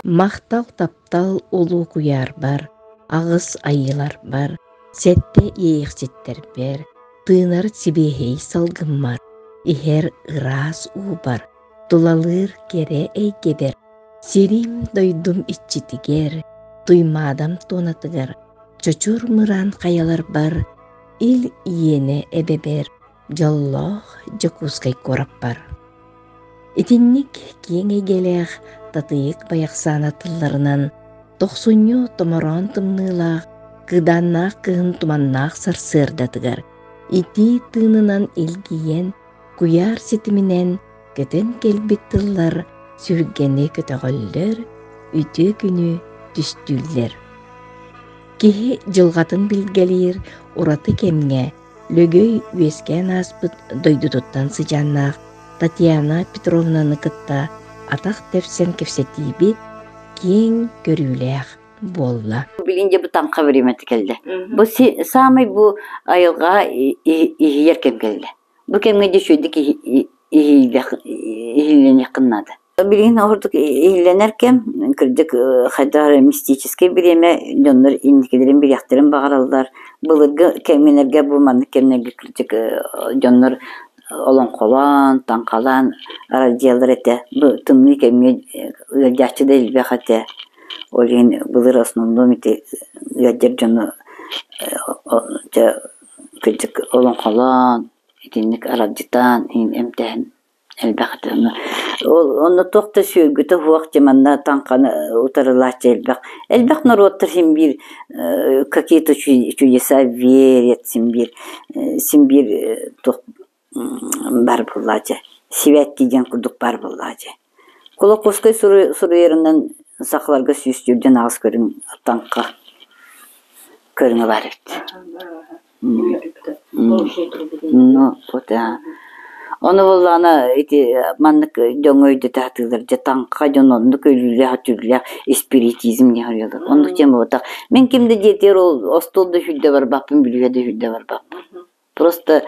Махтал таптал улуу куйаарбар, аҕыс айыыларбар, сэттэ иэйэхситтэрбэр, тыынар сибиэһэй салгыммар, иһэр ыраас уубар, тулалыыр кэрэ эйгэбэр, сирим-дойдум иччитигэр, Туймаадам туонатыгар, чочур мыраан хайаларбар, ил иэнэ эбэбэр, дьоллоох Дьокуускай куораппар. Итинник киэҥ эйгэлээх Татыйык Байахсаана тылларынан тохсунньу томороон тымныылаах, кыыдааннаах кыһын туманнаах сарсыардатыгар итии тыынынан илгийэн, куйаар ситиминэн көтөн кэлбит тыллар сүргэни көтөҕөллөр, үтүө күнү түстүүллэр. Киһи дьылҕатын билгэлиир ураты кэмҥэ Лөгөй үөскээн ааспыт дойдутуттан сыдьааннаах Татьяна Петровнаны кытта атах тэпсэн кэпсэтиибит киэҥ көрүүлээх буолла. Билин дьэ бу таҥха времяты кэллэ. Бу саамай бу айылҕа иһийэр кэм кэллэ. Бу кэмҥэ дьэ үчүгэйдик иһиллэниэххин наада. Билигин ордук иһиллэнэр кэм, кырдьык, хайдах эрэ мистическэй бириэмэ, дьоннор инникилэрин билиэхтэрин баҕараллар. Былыргы кэмнэргэ бу маннык кэмнэргэ кырдьык дьоннор олоҥхолоон, таҥхалаан аралдьыйаллар этэ. Бу тымныы кэмҥэ ыалдьааччы да элбэх этэ. Ол иһин былыр основном ити ыалдьар дьону дьэ кырдьык олоҥхолоон, итинник аралдьытаан, эмтээн Элбэх этэ онно. Ол онно туох да сүөргүтэ суох дьэ манна таҥханы утарылааччы элбэх. Элбэх норуоттар син биир какие-то чудеса верят син биир син биир туох баар буоллааччы сибээкки диэн курдук баар буоллааччы. Кулаковскай суруйарынан сахаларга 148 көрүҥ таҥха көрүҥэ баар эбит. Ну, вот Ону буоллаҕына ити маннык дьоҥҥо өйдөтө сатыыллар дьэ таҥха дьон оннук өлүүлээх-өтүүлээх спиритизм диэн суруйаллар. Оннук диэн буолбатах. Мин ким да диэтигэр ол остуол да сүүрдэ барбаппын, бүлүүһэ да сүүрдэ барбаппын. Просто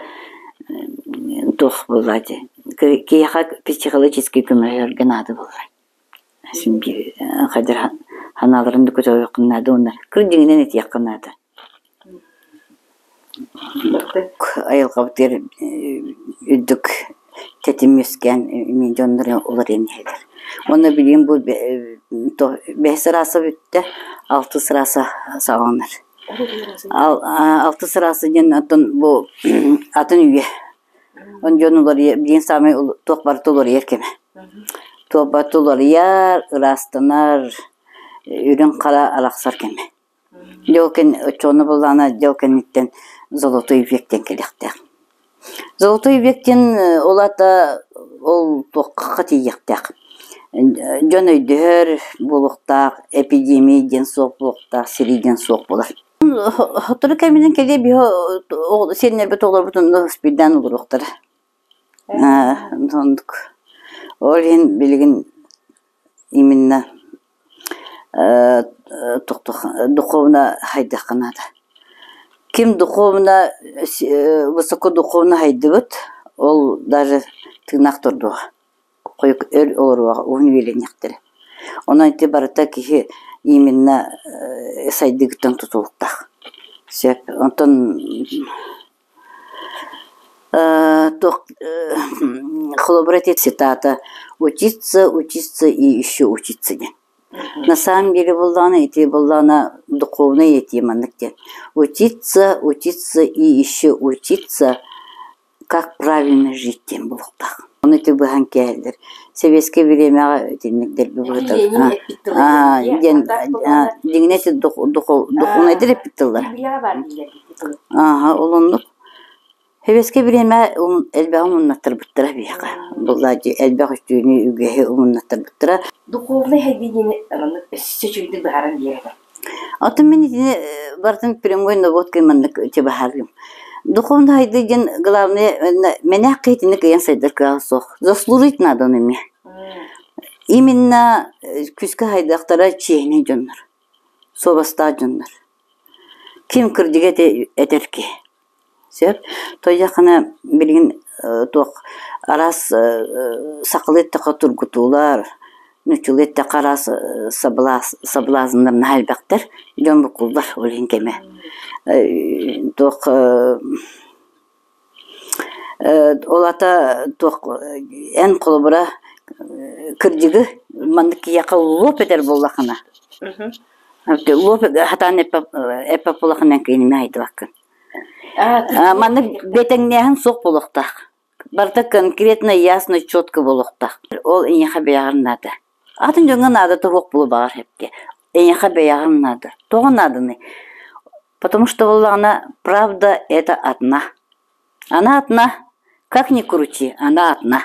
туох буоллаа дии киһиэхэ психологически көмөлөһөргө наада буолар. Син биир хайдах санааларын да көтөҕүөххүн наада уонна кырдьыгынан этиэххэ наада. Айылҕабытыгар үрдүк тэтим үөскээн дьоннор уларыйан иһэллэр. Уонна билигин бу бэһис ырааса бүттэ, алтыс ырааса саҕаланар. Алтыс ырааса диэн оттон бу атын үйэ. Дьон уларыйар, билигин саамай туох барыта уларыйар кэмэ. Туох барыта уларыйар, ыраастанар, үрүҥ хара арахсар кэмэ. Дьэ ол кэн оччоҕуна буоллаҕына дьэ ол кэнниттэн золотой век диэн кэлиэхтээх. Золотой век диэн ол аата ол туохха тиийиэхтээх. Дьон өйдөһөр буолуохтаах, эпидемия диэн суох буолуохтаах, сэрии диэн суох буолар. Сотору кэминэн кэлиэ биһи сиэннэрбит оҕолорбут онно спирдээн олоруохтара. Оннук. Ол иһин билигин именно духовно хайдахха наада. Ким духовно высокодуховно хайдыбыт, ол даже тыынах турдуоҕа, хойук өр олоруоҕа, уһун үйэлэниэхтэрэ. Онон ити барыта киһи именно сайдыытыттан тутулуктаах. Сөп. Онтон Туох холобура ити цитата «Учиться, учиться и еще учиться» диэн. На самом деле буоллаҕына ити буоллаҕына духовнай этии маннык диэн. Учиться, учиться и еще учиться, как правильно жить диэн буолуохтаах. Ону ити быһан кээһэллэр. Сэбиэскэй бириэмэҕэ итинник дэлби быһыта диэн дьиҥинэ ити духовнайдар эппит тыллара. Ааһа, ол оннук. Сэбиэскэй бириэмэ элбэҕи умуннаттарбыттара биһиэхэ. Буллаадьы элбэх үтүөнү, үгэһи умуннаттарбыттара. Духовнай хайдыыны маннык өссө үчүгэйдик быһааран биэрэр. Оттон мин итини барытын прямой наводкой маннык быһаарыым. Духовный хайдыы диэн главное мэнээх киһитини кыайан сайдар кыаҕа суох. Заслужить надо ону эмиэ. Именно күүскэ хайдыахтара чиэһинэй дьоннор, суобастаах дьоннор. Ким кырдьыга этэр киһи. Сөп. Тойдоххуна билигин туох араас сахалыы эттэххэ тургутуулар. Нууччалыы эттэххэ араас соблазннар наһаа элбэхтэр, дьон буккуллар ол иһин кэмэ. Туох Ол аата туох эн холобура кырдьыгы маннык киһиэхэ луоп этэр буоллаххына луоп хатаан эппэт буоллаххына эн кинини айдыбаккын. Маннык бэтэҥнээһин суох буолуохтаах. Барыта конкретно, ясно, четко буолуохтаах. Ол эйиэхэ бэйэҕэр наада. Атын дьоҥҥо наадата суох буолуо баҕар эппиэ. Эйиэхэ бэйэҕэр наада. Тоҕо нааданый? Потому что буоллаҕына правда это одна. Она одна. Как ни крути, она одна.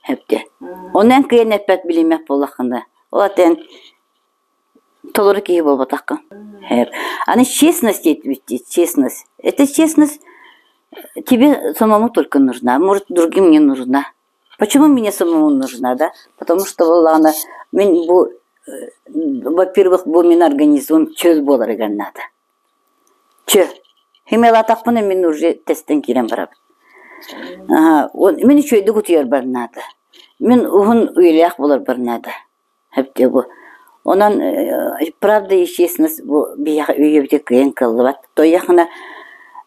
Эппиэ. Ону эн кыайан эппэт билиммэт буоллаххына, ол аты эн толору киһи буолбатаххын. Аны честность диэбит честность. Это честность тебе самому только нужна, может, другим не нужна. Почему мне самому нужна, да? Потому что буоллаҕына мин бу во-первых, бу мин организмым чөл буоларыгар наада. Чөл. Химиялаатахпына мин уже тэстэн киирэн барабын. Мин үчүгэйдик утуйарбар наада. Мин уһун үйэлээх буоларбар наада. Эптиэ бу. Онон правда и честность бу биһиэхэ үйэбитигэр кыайан кыаллыбат. Тоойуоххуна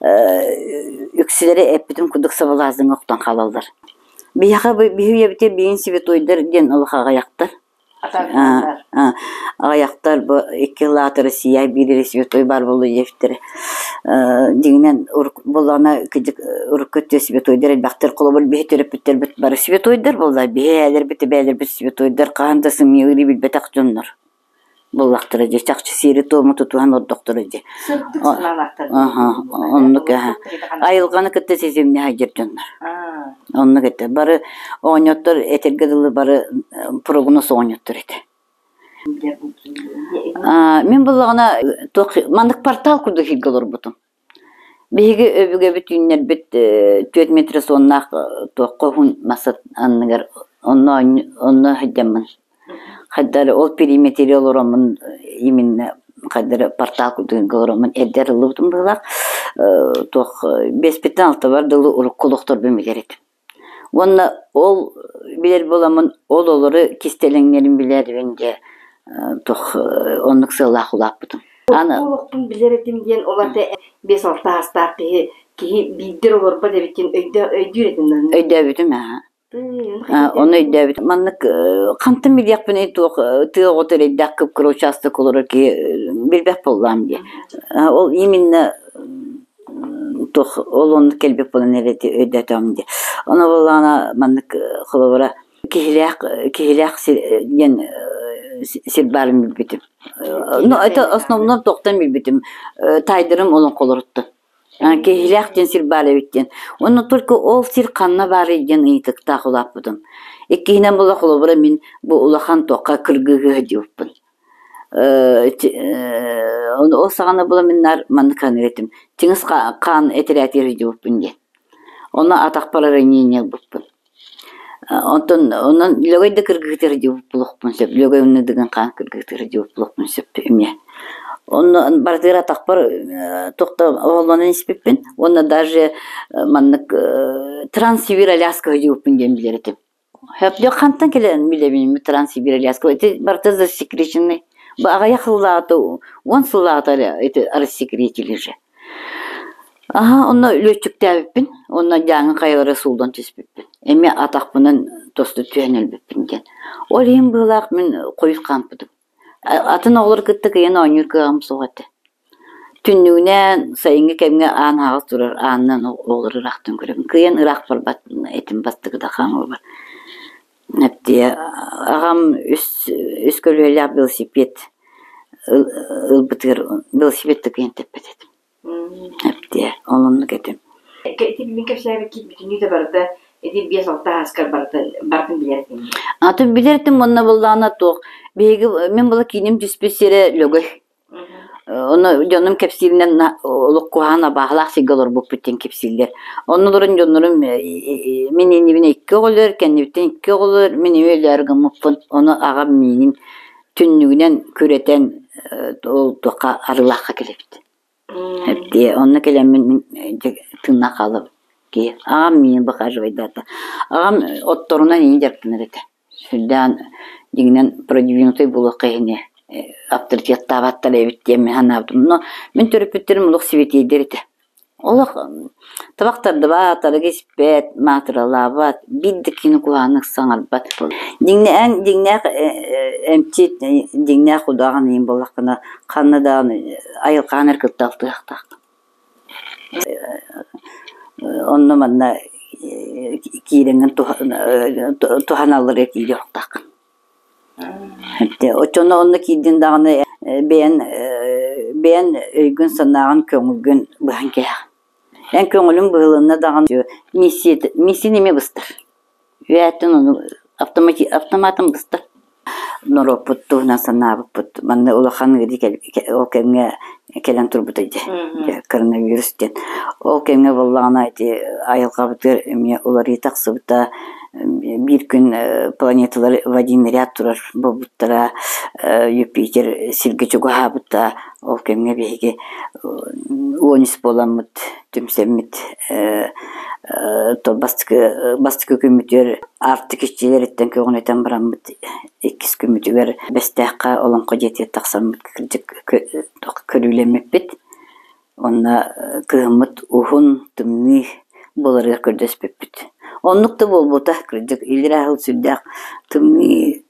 үксүлэрэ эппитим курдук сабалаазыҥҥа охтон хаалаллар. Биһиэхэ биһи үйэбитигэр биһигин святойдар диэн олох аҕыйахтар. Аҕыйахтар бу икки сыллаата Россия биир эрэ святой баар буолуо диэбиттэрэ. Дьиҥинэн буоллаҕына кырдьык урукку өттүгэр святойдар элбэхтэр. Холобур биһи төрөппүттэрбит бары святойдар буолла. Биһи эһээлэрбит, эбээлэрбит святойдар хаһан да сымыйалыыры билбэтэх дьоннор буоллахтара дии. Чахчы сиэри-туому тутуһан олордохторо дии. Сырдык санаалаахтар. Оннук айылҕаны кытта ситимнэһэ сылдьар дьоннор. Оннук этэ. Бары оҕонньоттор этэргэ дылы бары прогноз оҕонньоттор этэ. Мин буллаҕына туох маннык портал курдук иһиргэ олорбутум. Биһиги өбүгэбит үүннэрбит түөрт метр суоннаах туохха уһун мас анныгар онно онно сылдьаммын хайдары ол периметри олороммун именно хайдары портал курдук олороммун эрдэ арыллыбытым быһыылаах туох биэспиттэн алтабар дылы урукку олохторбун билэр этим. Уонна ол билэр буоламмын ол олору кистэлэҥнэрин билээрибин дьэ туох оннук сыаллаах улааппытым. Аны олохпун билэр этим диэн ол ата 5-6 саастаах киһи киһи биирдэр олорбот эбит диэн өйдүүр этим. Өйдөөбүтүм аа. Ону өйдөөбүтүм. Маннык хантан билиэхпиний туох тыа оҕото эрэйдээх кып-кыра учаастак олорор киһи билбэт буоллаҕым дии. Ол именно туох ол оннук кэлбит буолан эрэ өйдөөтөҕүм дии. Ону буоллаҕына маннык холобура киһилээх киһилээх сир диэн сир баарын билбитим. Ну это основном туохтан билбитим таайдарым олоҥхолоруттан. Киһилээх диэн сир баар эбит диэн. Уонна только ол сир ханна баарый диэн ыйытыктаах улааппытым. Иккиһинэн була холобура мин бу улахан туохха кыргыһыа диэбиппин. Ол саҕана була мин наар маннык саныыр этим. Чыҥыс хаан этэрээтигэр сылдьыбыппын диэн. Онно атахпар ранение ылбыппын. Онтон онон Лөгөй да кыргыытыгар дьубуппулуохпун сөп, Лөгөй уонна Дыгын хаан кыргыытыгар дьубуппулуохпун сөп эмиэ. Онно барытыгар атахпар туох да оһоллонон испиппин уонна даже маннык Транссибирь Аляска дьубуппун диэн билэр этим. Дьэ хантан кэлэн билэбин Транссибирь Аляска ити барыта засекреченный. Бу аҕыйах сыллааҕыта 10 сыллааҕыта ити рассекретили же. Аһаа, онно лүөччүктээбиппин уонна дьааҥы хайалара сууллан түспүппүн. Эмиэ атахпынан тосту түһэн өлбүппүн диэн. Ол иһин быһыылаах мин хойут хаампытым. Атын оҕолору кытта кыайан оонньуур кыаҕым суох этэ. Түннүгүнэн сайыҥҥы кэмҥэ аан аһаҕас турар аанынан оҕолору ыраахтан көрөбүн. Кыайан ыраах барбат этим бастакы да хаамыыбар. Эптиэ аҕам үс үс көлүөһэлээх велосипед ылбытыгар велосипед да кыайан тэппэт этим. Эптиэ, ол оннук этим. Ити мин кэпсээбиккит бүтүннүү да барыта ити 5-6 ааскар барыта барытын билэр этим. Атын билэр этим уонна буоллаҕына туох биһиги мин була кииним түспүт сирэ Лөгөй. Ону дьонум кэпсииринэн олох куһаҕан абааһылаах сиргэ олорбуппут диэн кэпсииллэр. Онно олорон дьоннорум мин иннибинэ икки оҕолор, кэннибиттэн икки оҕолор, мин эмиэ өлөөрү гыммыппын. Ону аҕам миигин түннүгүнэн күрэтэн ол туохха Арыылаахха кэлэбит. Эптиэ онно кэлэммин мин тыыннаах хаалабын киһи. Аҕам миигин быхаажыбайдаата. Аҕам отторунан ийэ дьарыктанар этэ. Сүрдээн Дьиҥинэн продвинутый буолуохха иһини авторитеттаабаттар эбит диэн мин санаабытым. Но мин төрөппүттэрим олох сибэтиэйдэр этэ. Олох табах тардыбат, арыгы испэт, маатыралаабат, биир да киһини куһаҕаннык саҥарбат. Дьиҥнээх дьиҥнээх эмчит, дьиҥнээх удаҕан иһин буоллаххына, ханна даҕаны айылҕаҕын эрэ кытта алтыһыахтааххын. Онно манна киирэҥҥин туһаналларга киириэхтааххын. Оччону онно киирдин даҕаны бэйэн бэйэн өйгүн-санааҕын, көҥүлгүн быһан кээһэҕин. Эн көҥүлүҥ быһылынна даҕаны миссияны эмиэ быстар. Үөһэттэн ону автоматом быстар. Норуоппут туһунан санаабыппыт. Манна улахан ыарыы ол кэмҥэ кэлэн турбута дии, коронавирус диэн. Ол кэмҥэ буоллаҕына ити айылҕабытыгар эмиэ уларыйыы тахсыбыта. Биир күн планеталар в один ряд турар буолбуттара, Юпитер сиргэ чугаһаабыта. Ол кэмҥэ биһиги 13 буоламмыт түмсэммит бастакы бастакы күммүтүгэр Аартык иччилэриттэн көҕүнэтэн бараммыт иккис күммүтүгэр Бэстээххэ Олоҥхо дьиэтигэр тахсаммыт кырдьык көрүүлэммиппит. Уонна кыһыммыт уһун, тымныы буоларыгар көрдөспүппүт. Оннук да буолбута, кырдьык иллэрээ сыл сүрдээх тымныы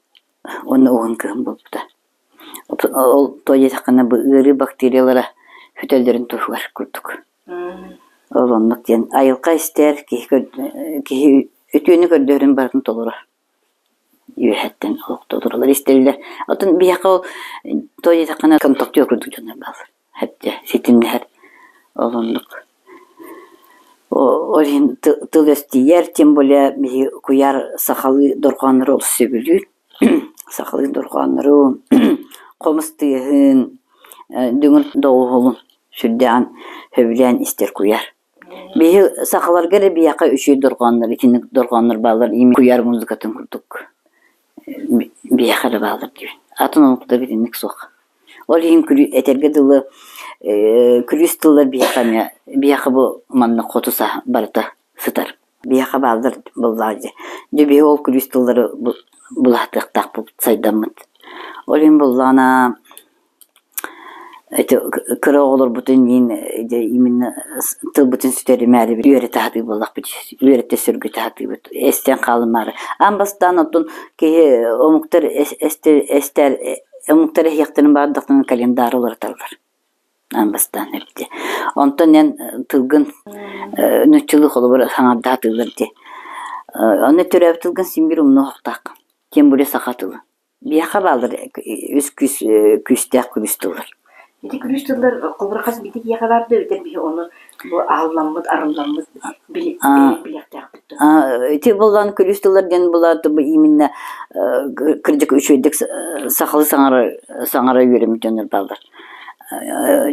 уонна уһун кыһын буолбута. Ол тоҕо диэтэххинэ бу ыарыы бактериялара сүтэллэрин туһугар курдук. Ол оннук диэн айылҕа истэр, киһи киһи үтүөнү көрдөһөрүн барытын толорор. Үөһэттэн олох толороллор, истэллэр. Оттон биһиэхэ ол тоҕо диэтэххинэ контактер курдук дьоннор бааллар. Хэптэ ситимнэһэр. Ол оннук. Ол иһин тыл-өс тиийэр, тем более биһи куйаар сахалыы дорҕооннору олус сөбүлүүр. Сахалыы дорҕооннору, хомус тыаһын, дүҥүр доҕуһуолун сүрдээҕин сөбүлээн истэр куйаар. Биһи сахаларга эрэ биһиэхэ үчүгэй дорҕооннор итинник дорҕооннор бааллар куйаар музыкатын курдук биһиэхэ эрэ бааллар диибин. Атын омуктарга итинник суох. Ол иһин этэргэ дылы күлүүс тыллар биһиэхэ эмиэ биһиэхэ бу манна хоту саһа барыта сытар. Биһиэхэ бааллар буоллаҕа дии. Дьэ биһи ол күлүүс тыллары булаһытыахтаахпыт сайдаммыт. Ол иһин буоллаҕына Ити кыра оҕолорбутун иин дьэ именно тылбытын сүтэримээри үөрэтэ сатыыр буоллахпыт үөрэтэ сөргүтэ сатыыбыт эстэн хаалымаары. Аан бастаан оттон киһи омуктар эстэр омуктар эһиэхтэрин баҕардахтарына календарь уларыталлар. Аан бастаан эбит. Онтон эн тылгын нууччалыы холобур саҥарда сатыыллар дии. Онно төрөөбүт тылгын син биир умнуохтааххын. Тем более саха тылын. Биһиэхэ бааллар үс күүс күүстээх күлүүс тыллар. Ити күлүүс тыллар холобура хас биирдии киһиэхэ баар да эбэтэр биһи ону бу аһылламмыт, арылламмыт билиэхтээхпит дуо? Ити буоллаан күлүүс тыллар диэн буолаат именно кырдьык үчүгэйдик сахалыы саҥара саҥара үөрэммит дьоннор бааллар.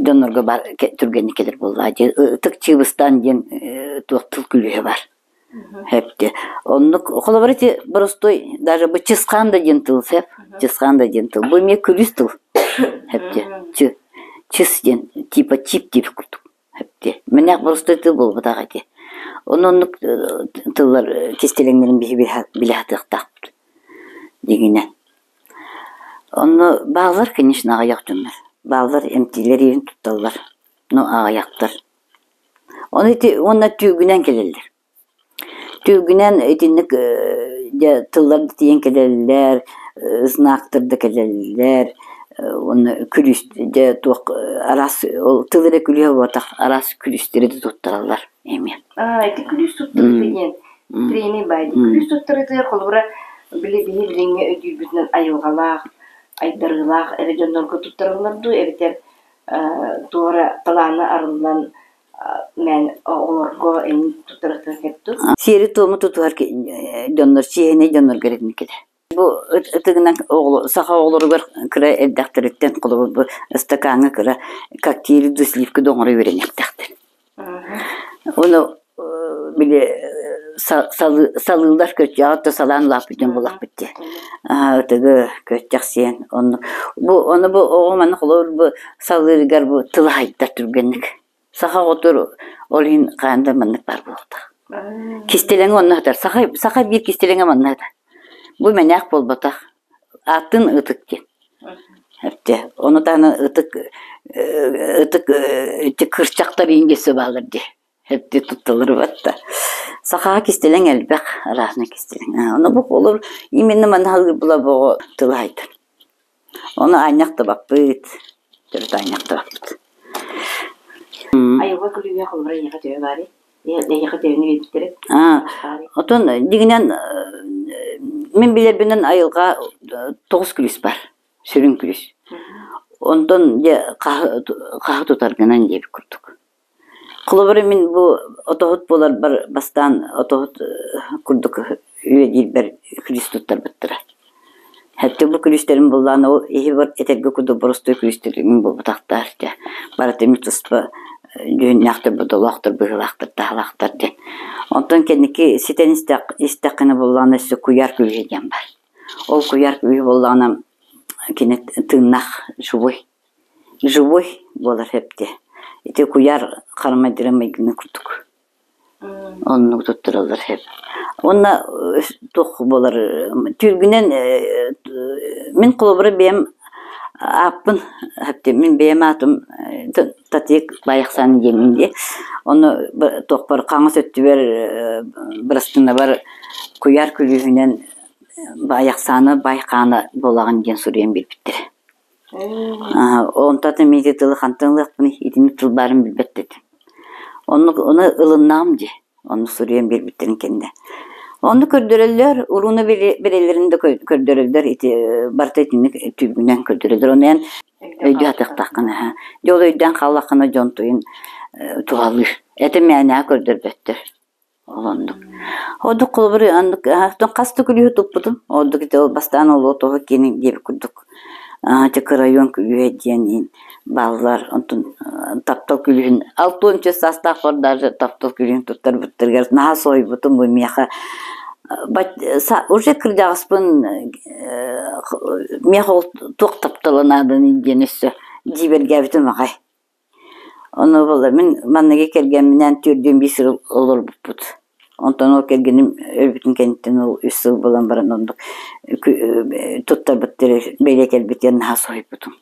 Дьоннорго баар түргэнник кэлэр буоллаа дии. Ытык чыыбыстаан диэн туох тыл күлүүһэ баар. Хэпти. Оннук холобур ити боростуой даже бу чысхаан да диэн тыл сэп. Чысхаан да диэн тыл. Бу эмиэ күлүс тыл. Хэпти. Чы чыс диэн типа чип диэбит курдук. Хэпти. Мэнээх боростуой тыл буолбатах ити. Ону оннук тыллар кистэлэҥнэрин биһи билэ сатыахтаахпыт. Дьиҥинэн. Онно бааллар, конечно, аҕыйах дьоннор. Бааллар эмтиилэр иһин тутталлар. Но аҕыйахтар. Ону ити уонна түүгүнэн кэлэллэр. Түүгүнэн итинник дьэ тыллар да тиийэн кэлэллэр, знактар да кэлэллэр, уонна күлүүс дьэ туох араас ол тыл эрэ күлүүһэ буолбатах, араас күлүүстэри да туттараллар эмиэ. Аа, ити күлүүс туттарыыта диэн тренинг баай дии. Күлүүс туттарыытыгар холобура били биһи билиҥҥи өйдүүрбүтүнэн айылҕалаах, айдарыылаах эрэ дьоннорго туттарыллар дуу эбэтэр туора талаана арыллан мээн оҕолорго эҥин туттарыахтарын сөп дуу? Сиэри-туому тутуһар дьоннор, чиэһинэй дьоннорго эрэнник этэ. Бу ытыгынан саха оҕолоругар кыра эрдэхтэриттэн холобур бу ыстакааҥҥа кыра коктейли да сливка да оҥоро үөрэниэхтээхтэр. Ону били салыылар көччөҕө да салаан улааппыт дьон буоллахпыт дии. Ытыгы көччөх сиэн оннук. Бу ону бу оҕо маны холобур бу салыырыгар бу тыла хайдар түргэнник. Саха оҕотугар ол иһин хаһан да маннык баар буолуохтаах. Кистэлэҥэ онно сытар. Саха, саха биир кистэлэҥэ манна сытар. Бу мэнээх буолбатах. Ааттыын ытык диэн. Эптэ. Ону таһынан ытык ытык ити кырчахтар иҥгиси баалар дии. Эптэ тутталлар батта. Сахаҕа кистэлэҥ элбэх, араасына кистэлэҥ. Ону бу олор именно манна халыыр була тыла айтар. Ону аанньахтыбаппыт, төрүт аанньахтыбаппыт. Айылҕа күлүгэ холобура эйиэхэ төһө баарый? Эйиэхэ төһөнү биэрбиттэрэ? Отон дьиҥинэн мин билэрбинэн айылҕа тоҕус күлүүс баар, сүрүн күлүүс. Онтон дьэ хаһы тутаргынан диэбит курдук. Холобура, мин бу отоһут буоларбар бастаан отоһут курдук үлэлиирбэр күлүүс туттарбыттара. Хэттэ бу күлүүстэрим буллаан ол иһи этэргэ курдук боростуой күлүүстэрим буолбатахтар дьэ. Барыта эмиэ туспа дьүһүннээхтэр, бодолоохтор, быһыылаахтар, таһалаахтар диэн. Онтон кэнники ситэн истэххинэ буоллаҕына өссө куйаар күлүүһэ диэн баар. Ол куйаар күлүүһэ буоллаҕына кини тыыннаах живой Живой буолар эбитэ. Ити куйаар харамайдара майгыны курдук. Оннук туттараллар сөп. Уонна туох буолар түүргүнэн мин холобура бэйэм ааппын мин бэйэм аатым Татьяк Байахсан диэммин дии. Ону туохпар хаҥас өттүбэр бырастыынабар куйаар күлүүһүнэн Байахсаана Байхаана буолаҕын диэн суруйан биэрбиттэрэ. Онтон атын ити тылы хантан ылыахпыный, итинник тыл баарын билбэт да этим. Оннук ону ылыннаҕым дии, оннук суруйан биэрбиттэрин кэннэ. Онну көрдөрөллөр, урууну бэрэллэрин да көрдөрөллөр, ити барыта итинник түбүгүнэн көрдөрөллөр. Ону эн өйдүү сатыахтааххын аһа. Дьэ ол өйдөөн хааллаххына дьон туйун туһалыыр. Этэ мээнэҕэ көрдөрбөттөр. Ол оннук. Ордук холобур оннук хас да күлүүһү туппутум. Ордук ити ол бастаан ол отоһу киэнин диэбит курдук ити кырайон күлүүһэ диэн бааллар. Онтон таптал күлүүһүн 63 саастаахпар даже таптал күлүүһүн туттарбыттарыгар наһаа соһуйбутум бу миэхэ уже кырдьаҕаспын миэхэ ол туох таптала нааданый диэн өссө дьиибэргээбитим аҕай. Ону буолла мин манныгы кэргэмминээн түөрдүөн биир сыл олорбуппут. Онтон ол кэргэним өлбүтүн кэнниттэн ол үс сыл буолан баран оннук туттарбыттар бэлиэ кэлбитигэр наһаа соһуйбутум.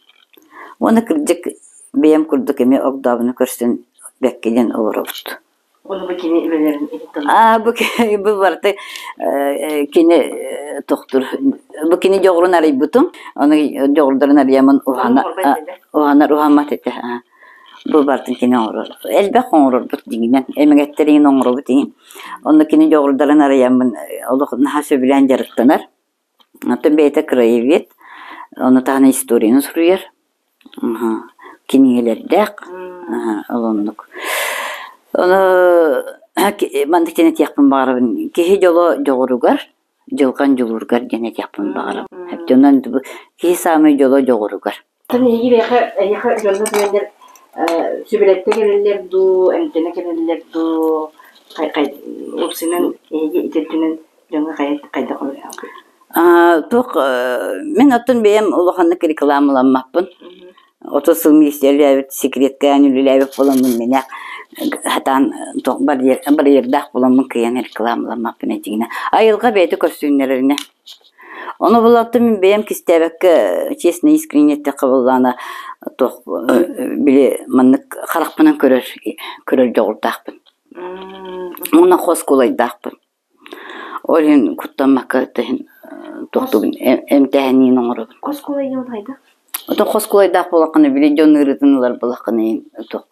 Уонна кырдьык бэйэм курдук эмиэ огдообуну көрсөн бэккэ диэн олоробут. Ону бу кини үлэлэрин иһиттэн Аа бу бу барыта кини тохтур бу кини дьоҕурун арыйбытым. Ону дьоҕурдарын арыйаммын уһана уһанар уһаммат этэ. Бу барытын кини оҥорор. Элбэх оҥорорбут дьиҥинэн. Эмэгэттэр иҥин оҥоробут иҥин. Онно кини дьоҕурдарын арыйаммын олох наһаа сөбүлээн дьарыктанар. Оттон бэйэтэ краевед, ону таһынан историяны суруйар. Кинигэлэрдээх, ол оннук. Ону маннык диэн этиэхпин баҕарабын. Киһи дьоло дьоҕуругар, дьылҕан дьулууругар диэн этиэхпин баҕарабын. Онон киһи саамай дьоло дьоҕуругар. Эһиги эһиэхэ эһиэхэ дьоннор кэлэннэр сүбэлэттэ кэлэллэр дуу, эмтэнэ кэлэллэр дуу, уопсайынан эһиги ити өттүнэн дьоҥҥо хайдах көмөлөһөҕүтүй? Туох мин оттон бэйэм улаханнык рекламаламмаппын. 30 сыл министиэрлээбит секреткээн үлэлээбит буоламмын мэнэ сатаан туох барьердаах буоламмын кыайан рекламаламмаппын этигинэ. Айылҕа бэйэтэ көрсүннэрэринэ. Ону булаттым мин бэйэм кистээбэккэ честно искренне эттэххэ буоллаҕына туох били маннык харахпынан көрөр көрөр дьоҕурдаахпын. Уонна хос кулайдаахпын. Ол иһин куттаммакка иһин туохтугун эмтээһиниин оҥоробун. Хос кулайдыын хайдах? Ото хос кулайдаах буоллаххына били дьон ыарыытын ылар буоллаххына туох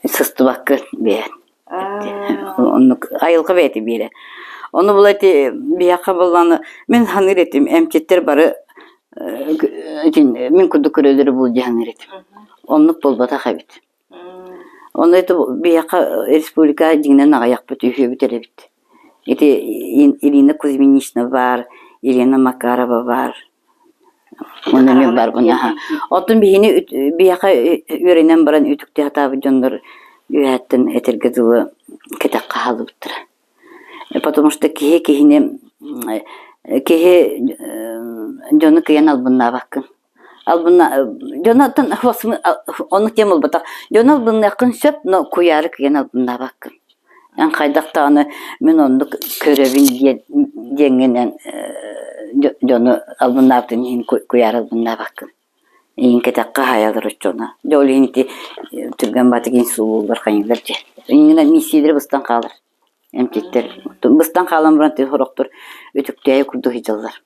сыстыбакка бэйэн. Оннук айылҕа бэйэтэ биэрэр. Ону була ити биһиэхэ буоллаҕына мин саныыр этим эмчиттэр бары мин курдук көрөлөрө буолуо дии саныыр этим. Оннук буолбатах эбит. Ону ити биһиэхэ республика дьиҥинэн аҕыйахпыт үһүөбүт эрэ эбит. Ити Ирина Кузьминична баар, Елена Макарова баар. Уонна мен барбын аха. Оттон биһини биһиэхэ үөрэнэн баран үтүктэ сатаабыт дьоннор үөһэттэн этэргэ дылы кэтэххэ хаалыбыттара. Потому что киһи киһини киһи дьону кыйан албыннаабаккын. Албынна дьону оттон оннук диэн буолбатах. Дьону албынныаххын сөп, но куйаары кыйан албыннаабаккын. Эн хайдах даҕаны мин оннук көрөбүн диэн диэҥҥинэн. Дьону албыннаабытын иһин куйаары албыннаабаккын. Иин кэтэххэ хаайаллар оччоҕуна. Дьэ ол иһин ити түргэн баатык инсулууллар хайыыллар дьэ. Иннинэ миссиялара быстан хаалар. Эмчиттэр быстан хаалан баран сорохтор үтүктээйи курдук сылдьаллар.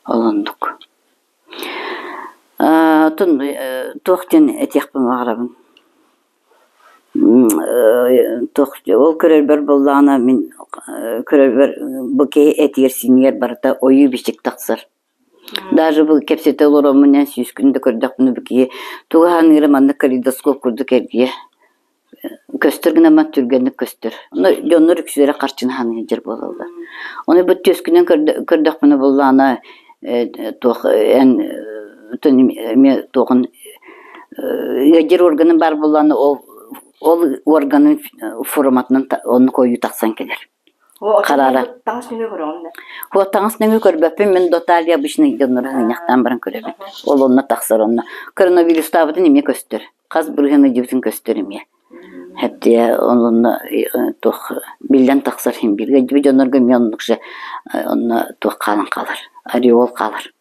Ол оннук. Оттон туох диэн этиэхпин баҕарабын Туох ол көрөрбөр буоллаҕына мин көрөрбөр бу киһи этигэр-сиинигэр барыта ойуу-бичик тахсар. Даже бу кэпсэтэ олороммун эн сүүскүн да көрдөхпүнэ бу киһи тугу аһаныыра маннык калейдоскоп курдук эргийэ көстөр гынан баран түргэнник көстөр. Ону дьоннор үксүлэрэ харчыны аһаан сылдьар буолаллар. Ону бу түөскүнэн көрдөхпүнэ буоллаҕына туох эн эмиэ туоҕун ыалдьар органын баар буоллаҕына ол ол органын форматынан оннук ойуу тахсан кэлэр. Хараара. Таҥас нөҥүө көрөҕүн да? Хуо таҥас нөҥүө көрбөппүн мин доталия обычный дьоннору ынньахтаан баран көрөбүн. Ол онно тахсар онно. Коронавирустаабытын эмиэ көстөр. Хас бырыһыан ыдьыбытын көстөр эмиэ. Хэптиэ онно туох биллэн тахсар иһин биир ыдьыбыт дьоннорго эмиэ оннук же онно туох хаалан хаалар. Ореол хаалар.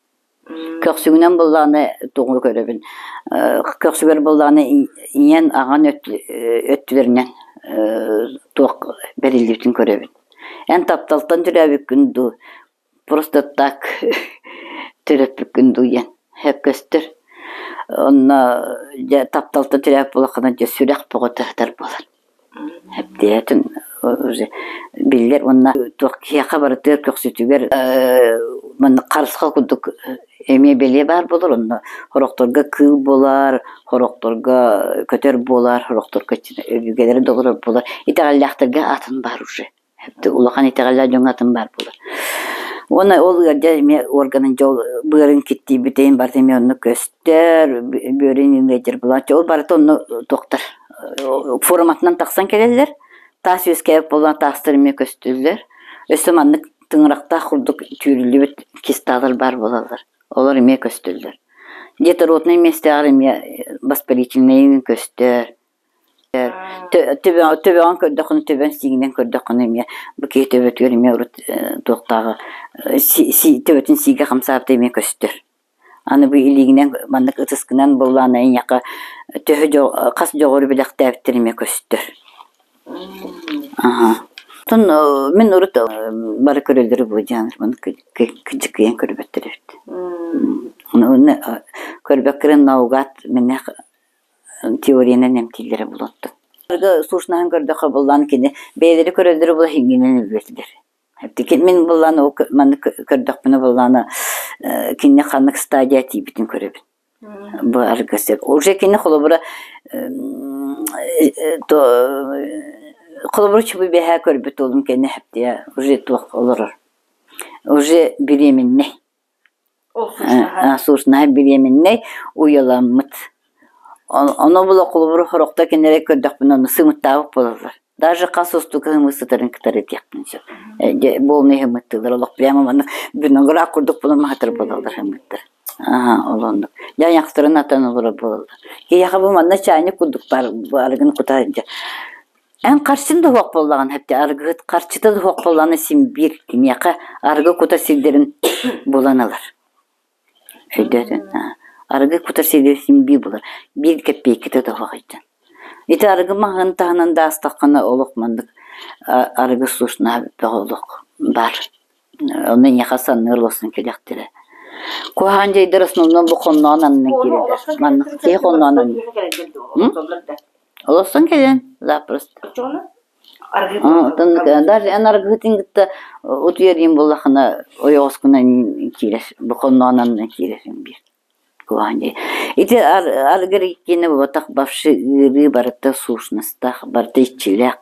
Көхсүгүнэн буоллаҕына тугу көрөбүн көхсүгэр буоллаҕына ийэн аҕан өттүлэринэн туох бэриллибитин көрөбүн. Эн тапталтан төрөөбүккүн дуу, просто так төрөппүккүн дуу диэн сөп көстөр. Онно дьэ тапталтан төрөөбүт буоллаххына дьэ сүрэх бөҕөтө сытар буолар. Эптиэтин уже биллэр уонна туох киһиэхэ барытыгар көхсүтүгэр маннык харысхал курдук эмиэ бэлиэ баар буолар онно сорохторго кыыл буолар, сорохторго көтөр буолар, сорохторго өбүгэлэрэ да олорор буолар. Итэҕэллээхтэргэ атын баар уже. Улахан итэҕэллээх дьоҥҥо атын баар буолар. Уонна ол ыалдьар эмиэ органын дьол быарын киттийбитин барыта эмиэ онно көстөр, бүөрүн ыалдьар буолан ол барыта онно туохтар форматынан тахсан кэлэллэр. Таас үөскээбит буолан таастар эмиэ көстөллөр. Өссө маннык тыҥырахтаах курдук түүрүллүбүт кисталар баар буолаллар. Олор эмиэ көстөллөр. Детороднай миэстэҕэр эмиэ воспалительнайын көстөр. Төбөҕүн көрдөххүнэ, төбөҥ сиигинэн көрдөххүнэ эмиэ бу киһи төбөтүгэр эмиэ урут туохтааҕы төбөтүн сиигэ хамсаабыта эмиэ көстөр. Аны бу илиигинэн маннык ытыскынан буоллаҕына эйиэхэ төһө хас дьоҕуру бэлэхтээбиттэр эмиэ көстөр. Аха. Оттон мин урут бары көрөллөрү бу дьааныр кыдьыкыйан көрбөттөр эбит. Оны көрбөккөрөн наугад миннэх теориянан эмтииллэрэ булуоттун. Сушнаһан көрдөххө буллаан кини бэйэлэри көрөллөрө була хиҥҥинэн өлбөтүлэр. Мин буллаан ол маннык көрдөхпүнэ буллаана кинини ханнык стадия тиийбитин көрөбүн. Бу арга сөп. Уже кини холобура холобура чубу бэһээ көрбүт уолум кэннэ хэптиэ уже туох олорор. Уже беременный. Сушнаһа бириэминнэй уйаламмыт. Ону була холобур сорохто кинилэри көрдөхпүнэ ону сымыттаабыт буолаллар. Даже хас устука ымыы сытарын кытары этиэхпин сөп. Буолнай ымыттыылар олох прямо маннык виноград курдук буолан маһатар буолаллар ымыттар. Аха, ол оннук. Дьэ айахтарын атан олорор буолаллар. Киһиэхэ бу манна чайник курдук баар арыгыны кута сылдьар. Эн харчын да суох буоллаҕына эбэтэр арыгыһыт харчыта да суох буоллаҕына син биир киниэхэ арыгы кутар сирдэрин булан ылар. Өйдөөтүн арыгы кутар сирдэрин син биир булар. Биир кэппиэйкэтэ да суох ыйдын. Ити арыгы маһын таһынан да аастаххына олох маннык арыгы сушнаһа бөҕө олох баар. Ону эйиэхэ санныыр олорсон кэлиэхтэрэ. Куһаҕан дьайдар основном бу хонноон аннынан киирэллэр. Маннык киһи хонноон аннынан. Олорсон кэлэн запросто. Даже эн аргыһытын кытта утуйар иин буоллаххына ойоҕоскунан киирэр, бу хонноон аннынан киирэрин биир. Куһаҕан дьай. Ити арыгы иккиэнэ буолбатах вообще ыарыы барыта сущностаах, барыта иччилээх.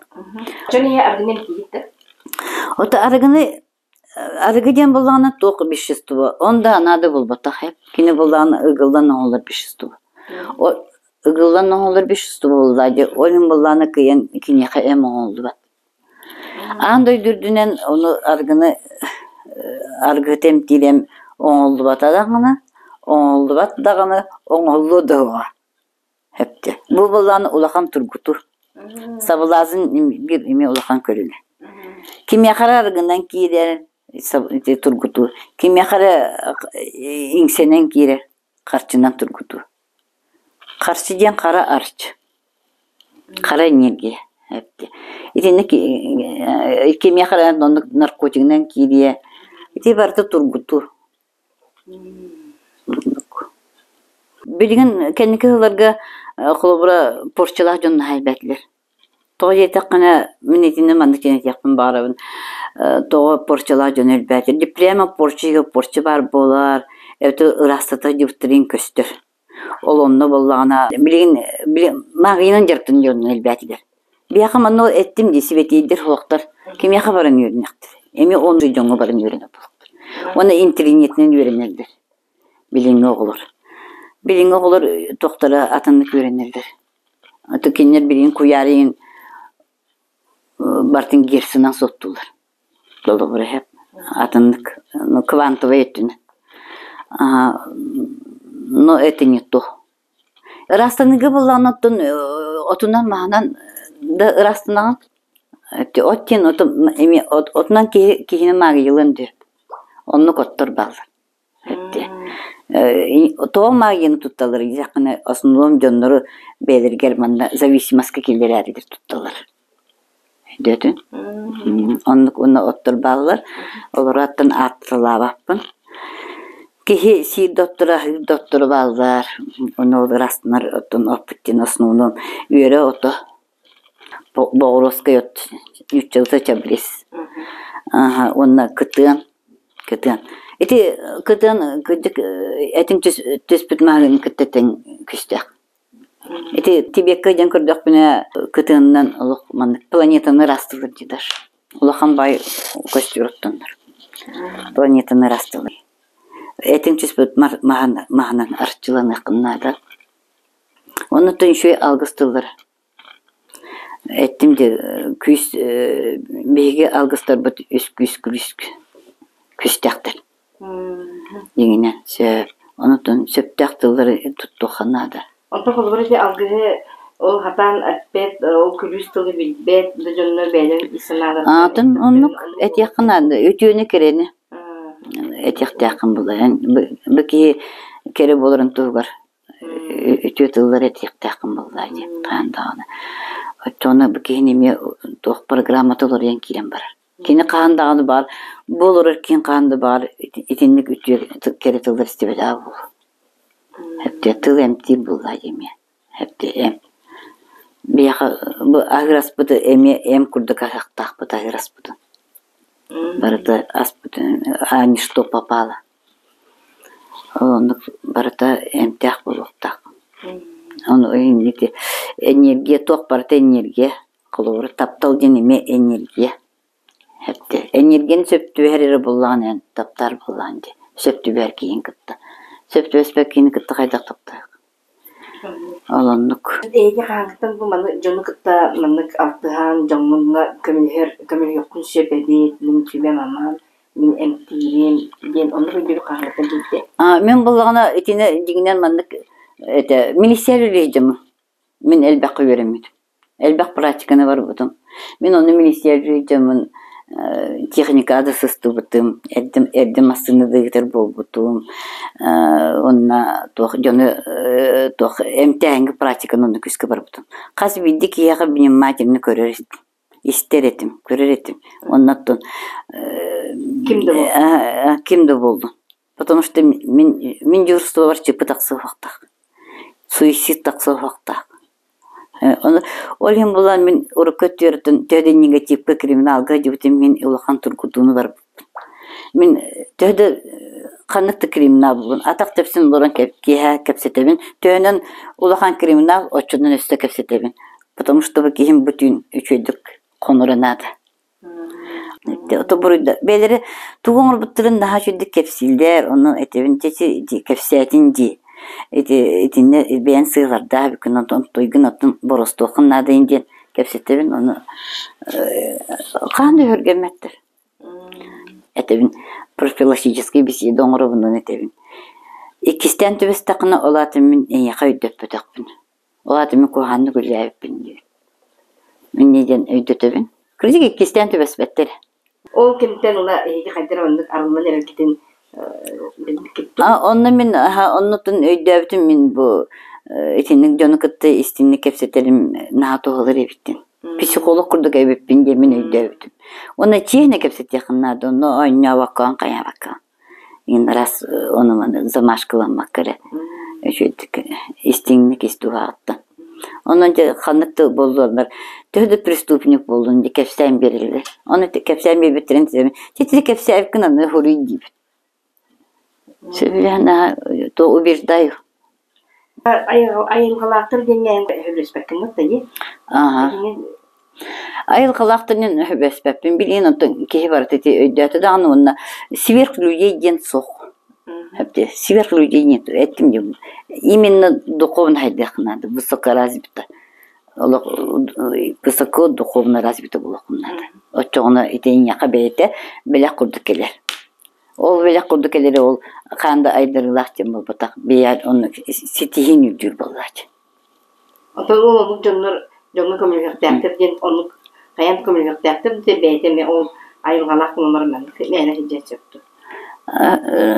Дьон ийэ арыгыны эмтиигит да? Ото арыгыны Арыгы диэн буоллаҕына туох вещество, он да наада буолбатах ээ. Кини буоллаҕына ыгыллан оҥоһуллар вещество. Ыгыллан оҥоһуллар вещество буоллаҕа дии, ол иһин буоллаҕына кыайан киниэхэ эм оҥоһуллубат. Аан дойду үрдүнэн ону арыгыны арыгыһыт эмтиир эм оҥоһуллубата даҕаны, оҥоһуллубат даҕаны, оҥоһуллуо да суоҕа. Эптэ. Бу былаан улахан тургутуу. Сабылаазын биир эмиэ улахан көрүҥэ. Кимиэхэ эрэ арыгынан киирэр, Ити тургутуу. Кимиэхэ эрэ иҥсэнэн киирэр, харчынан тургутуу. Харчы диэн хара арчы, хара энергия. Итиннэ кимиэхэ эрэ оннук наркотигынан киириэ. Ити барыта тургутуу. Билигин кэнники сылларга холобура порчалаах дьон наһаа элбээтилэр. Тоҕо диэтэххинэ, мин итиннэ маннык диэн этиэхпин баҕарабын. Тоҕо порчалаах дьон элбээтэ. Прямо порча порча баар буолар, эбэтэр ыраастата дьыбыттарыын көстөр. Ол онно буоллаҕына, билигин маҕаһыынынан дьарыктанар дьон элбээтилэр. Биһиэхэ манна эттим дии, сибэтиэйдэр суохтар. Кимиэхэ баран үөрэнэхтэр? Эмиэ он дьоҥҥо баран үөрэнэр буолуохтар. Уонна интэриниэтинэн үөрэнэллэр билиҥҥи оҕолор. Билиҥҥи оҕолор туохтара атыннык үөрэнэллэр. Аты кинилэр билигин куйаар иһин барытын герцынан суоттууллар. Толобура иһэп атыннык квантовай өттүнэн. Но это не то. Ыраастаныыга буоллаҕына оттон отунан-маһынан да ыраастанаҕын. От диэн эмиэ отунан киһи киһини маагыйылыан дөп. Оннук оттор бааллар. Тоҕо магияны тутталлар диэтэххинэ, основном дьоннору бэйэлэригэр манна зависимостка киллэрээрилэр тутталлар. Өйдөөтүҥ? Оннук уонна оттор бааллар. Олору аттан аатталаабаппын. Киһи сиир да отторо, аһыыр да отторо бааллар. Ону ол ырастанар оттон оппут диэн основном үөрэ ото Боҕуруоскай от нууччалыыта чабрец уонна кытыан кытыан ити кытыан кырдьык этиҥ түспүт маһын кытта тэҥ күүстээх ити Тибекка диэн көрдөхпүнэ кытыанынан олох маннык планетаны ыраастыыллар дииллэр улахан баай көстүүр оттоннор планетаны ыраастыыллар этиҥ түспүт маһынан арчыланыаххын наада Оннуттан үчүгэй алгыс тыллара. Эттим дии күүс биһиги алгыстарбыт үс күүс күлүс күстээхтэр. Дьиҥинэн сөп. Онутун сөптөөх тыллары туттуохха наада. Онтон холобура ити алгыһы ол хатаан эппэт, ол күлүүс тылы билбэт да дьоннор бэйэлэрин ис санааларын Аатын оннук этиэххэ наада. Үтүөнү кэрэни этиэхтээххин буолар. Бу киһи кэрэ буоларын туһугар үтүө тыллары этиэхтээххин буоллаа диэн хаһан даҕаны. Оччоҕуна бу киһини эмиэ туох программата уларыйан киирэн барар. Кини хаһан даҕаны баар бу олорор киһи хаһан да баар итинник үтүө кэрэ тыллар истибэтэҕэ буолуо. Эптиэ тыл эмтиир буоллаа дии эмиэ. Эптиэ эм. Биһиэхэ бу аһыыр аспыты эмиэ эм курдук аһыахтаахпыт аһыыр аспытын. Барыта аспытын а не что попало. Ол оннук барыта эмтээх буолуохтаах. Ону ити энергия туох барыта энергия. Холобура, таптал диэн эмиэ энергия. Энергияны сөп түбэһэр эрэ буоллаҕына эн таптаар буоллаҕыҥ дии. Сөп түбэһэр киһигин кытта. Сөп түбэспэт киһини кытта хайдах таптаһыах? Ол оннук. Эһиги хаһааҥҥыттан бу маны дьону кытта маннык алтыһан, дьоҥҥо көмөлөһөр көмөлөһүөххүн сөп эбит, мин сүбэм-амам, мин эмтиирим диэн оннук өйдөбүл хаһааҥҥыттан киирдэ? Мин буоллаҕына итини дьиҥинэн маннык этэ министиэристибэ дьоммун. Мин элбэххэ үөрэммитим. Элбэх практиканы барбытым. Мин ону министиэристибэ дьоммун техникаҕа да сыстыбытым, эрдэ эрдэ массыына да ыытар буолбутум, уонна туох дьону туох эмтээһиҥҥэ практиканы онно күүскэ барбытым. Хас биирдии киһиэхэ внимательно көрөр этим, истэр этим, көрөр этим. Уонна оттон Ким да буоллун. ким да буоллун. Потому что мин мин дежурствобар чыпы тахсыахтаах, суицид тахсыахтаах. Ол иһин булан мин урукку өттүөртэн төһө да негативка, криминалга сылдьыбытым иһин улахан тургутууну барбыппын. Мин төһө да ханнык да криминал буоллун, атах тэпсэн олорон киэһэ кэпсэтэбин. Төһөнөн улахан криминал, оччонон өссө кэпсэтэбин. Потому что бу киһим бу түүн үчүгэйдик хоноро наада. Ото буруйда бэйэлэрэ тугу оҥорбуттарын наһаа үчүгэйдик кэпсииллэр, ону этэбин дьэ кэпсээтин дии. Ити итиннэ бэйэҥ сыалардаах эбиккин, онтон туйгун оттон боростуоххун наада диэн кэпсэтэбин, ону хаһан да өһүргэммэттэр. Этэбин профилактическай беседа оҥоробун уонна этэбин. Иккистээн түбэстэххинэ, ол аата мин эйиэхэ өйдөппөтөхпүн. Ол аата мин куһаҕаннык үлэлээбиппин диир. Инньэ диэн өйдөтөбүн. Кырдьык иккистээн түбэспэттэр. Ол кэмтэн ыла эһиги хайдах оннук арыллан эрэргитин билбиккит дуо? Онно мин оннутун өйдөөбүтүм мин бу итинник дьону кытта истинник кэпсэтэрим наһаа туһалар эбиттин. Психолог курдук эбиппин диэн мин өйдөөбүтүм. Уонна чиэһинэ кэпсэтиэххин наада, онно оонньообоккоон хайаабаккаҕын. Ин раз ону-маны замашкаламмакка эрэ үчүгэйдик истиҥник ис дууһаҕыттан. Онон дьэ ханнык да буоллуннар төһө да преступник буоллун дьэ кэпсээн биэрэллэр. Ону кэпсээн биэрбиттэрин титили кэпсээбиккин аны хоруй диибит. Сөбүлээн то убеждаю. Айылҕалаахтар диэҥҥэ эн сөбүлэспэккин да дии? Ааһа. Айылҕалаахтар диэн сөбүлэспэппин. Билигин онтон киһи барыта ити өйдөөтө даҕаны уонна сверхлюдей диэн суох. Сверхлюдей нет эттим дии. Именно духовно хайдыахха наада, высокоразвито. Олох высоко духовно развито буолуоххун наада. Оччоҕуна ити эйиэхэ бэйэтэ бэлэх курдук кэлэр. Ол бэлэх курдук кэлэри ол хаан да айдарыылаах диэн буолбатах, бэйэ онно ситиһиин үрдүүр буоллааччы. Оттон ол оннук дьоннор дьоҥҥо көмөлөһүөхтээхтэр диэн оннук хайаан да көмөлөһүөхтээхтэр да бэйэтэ эмиэ ол айылҕалаах буолан баран маннык мээнэ сылдьыан сөп дуо?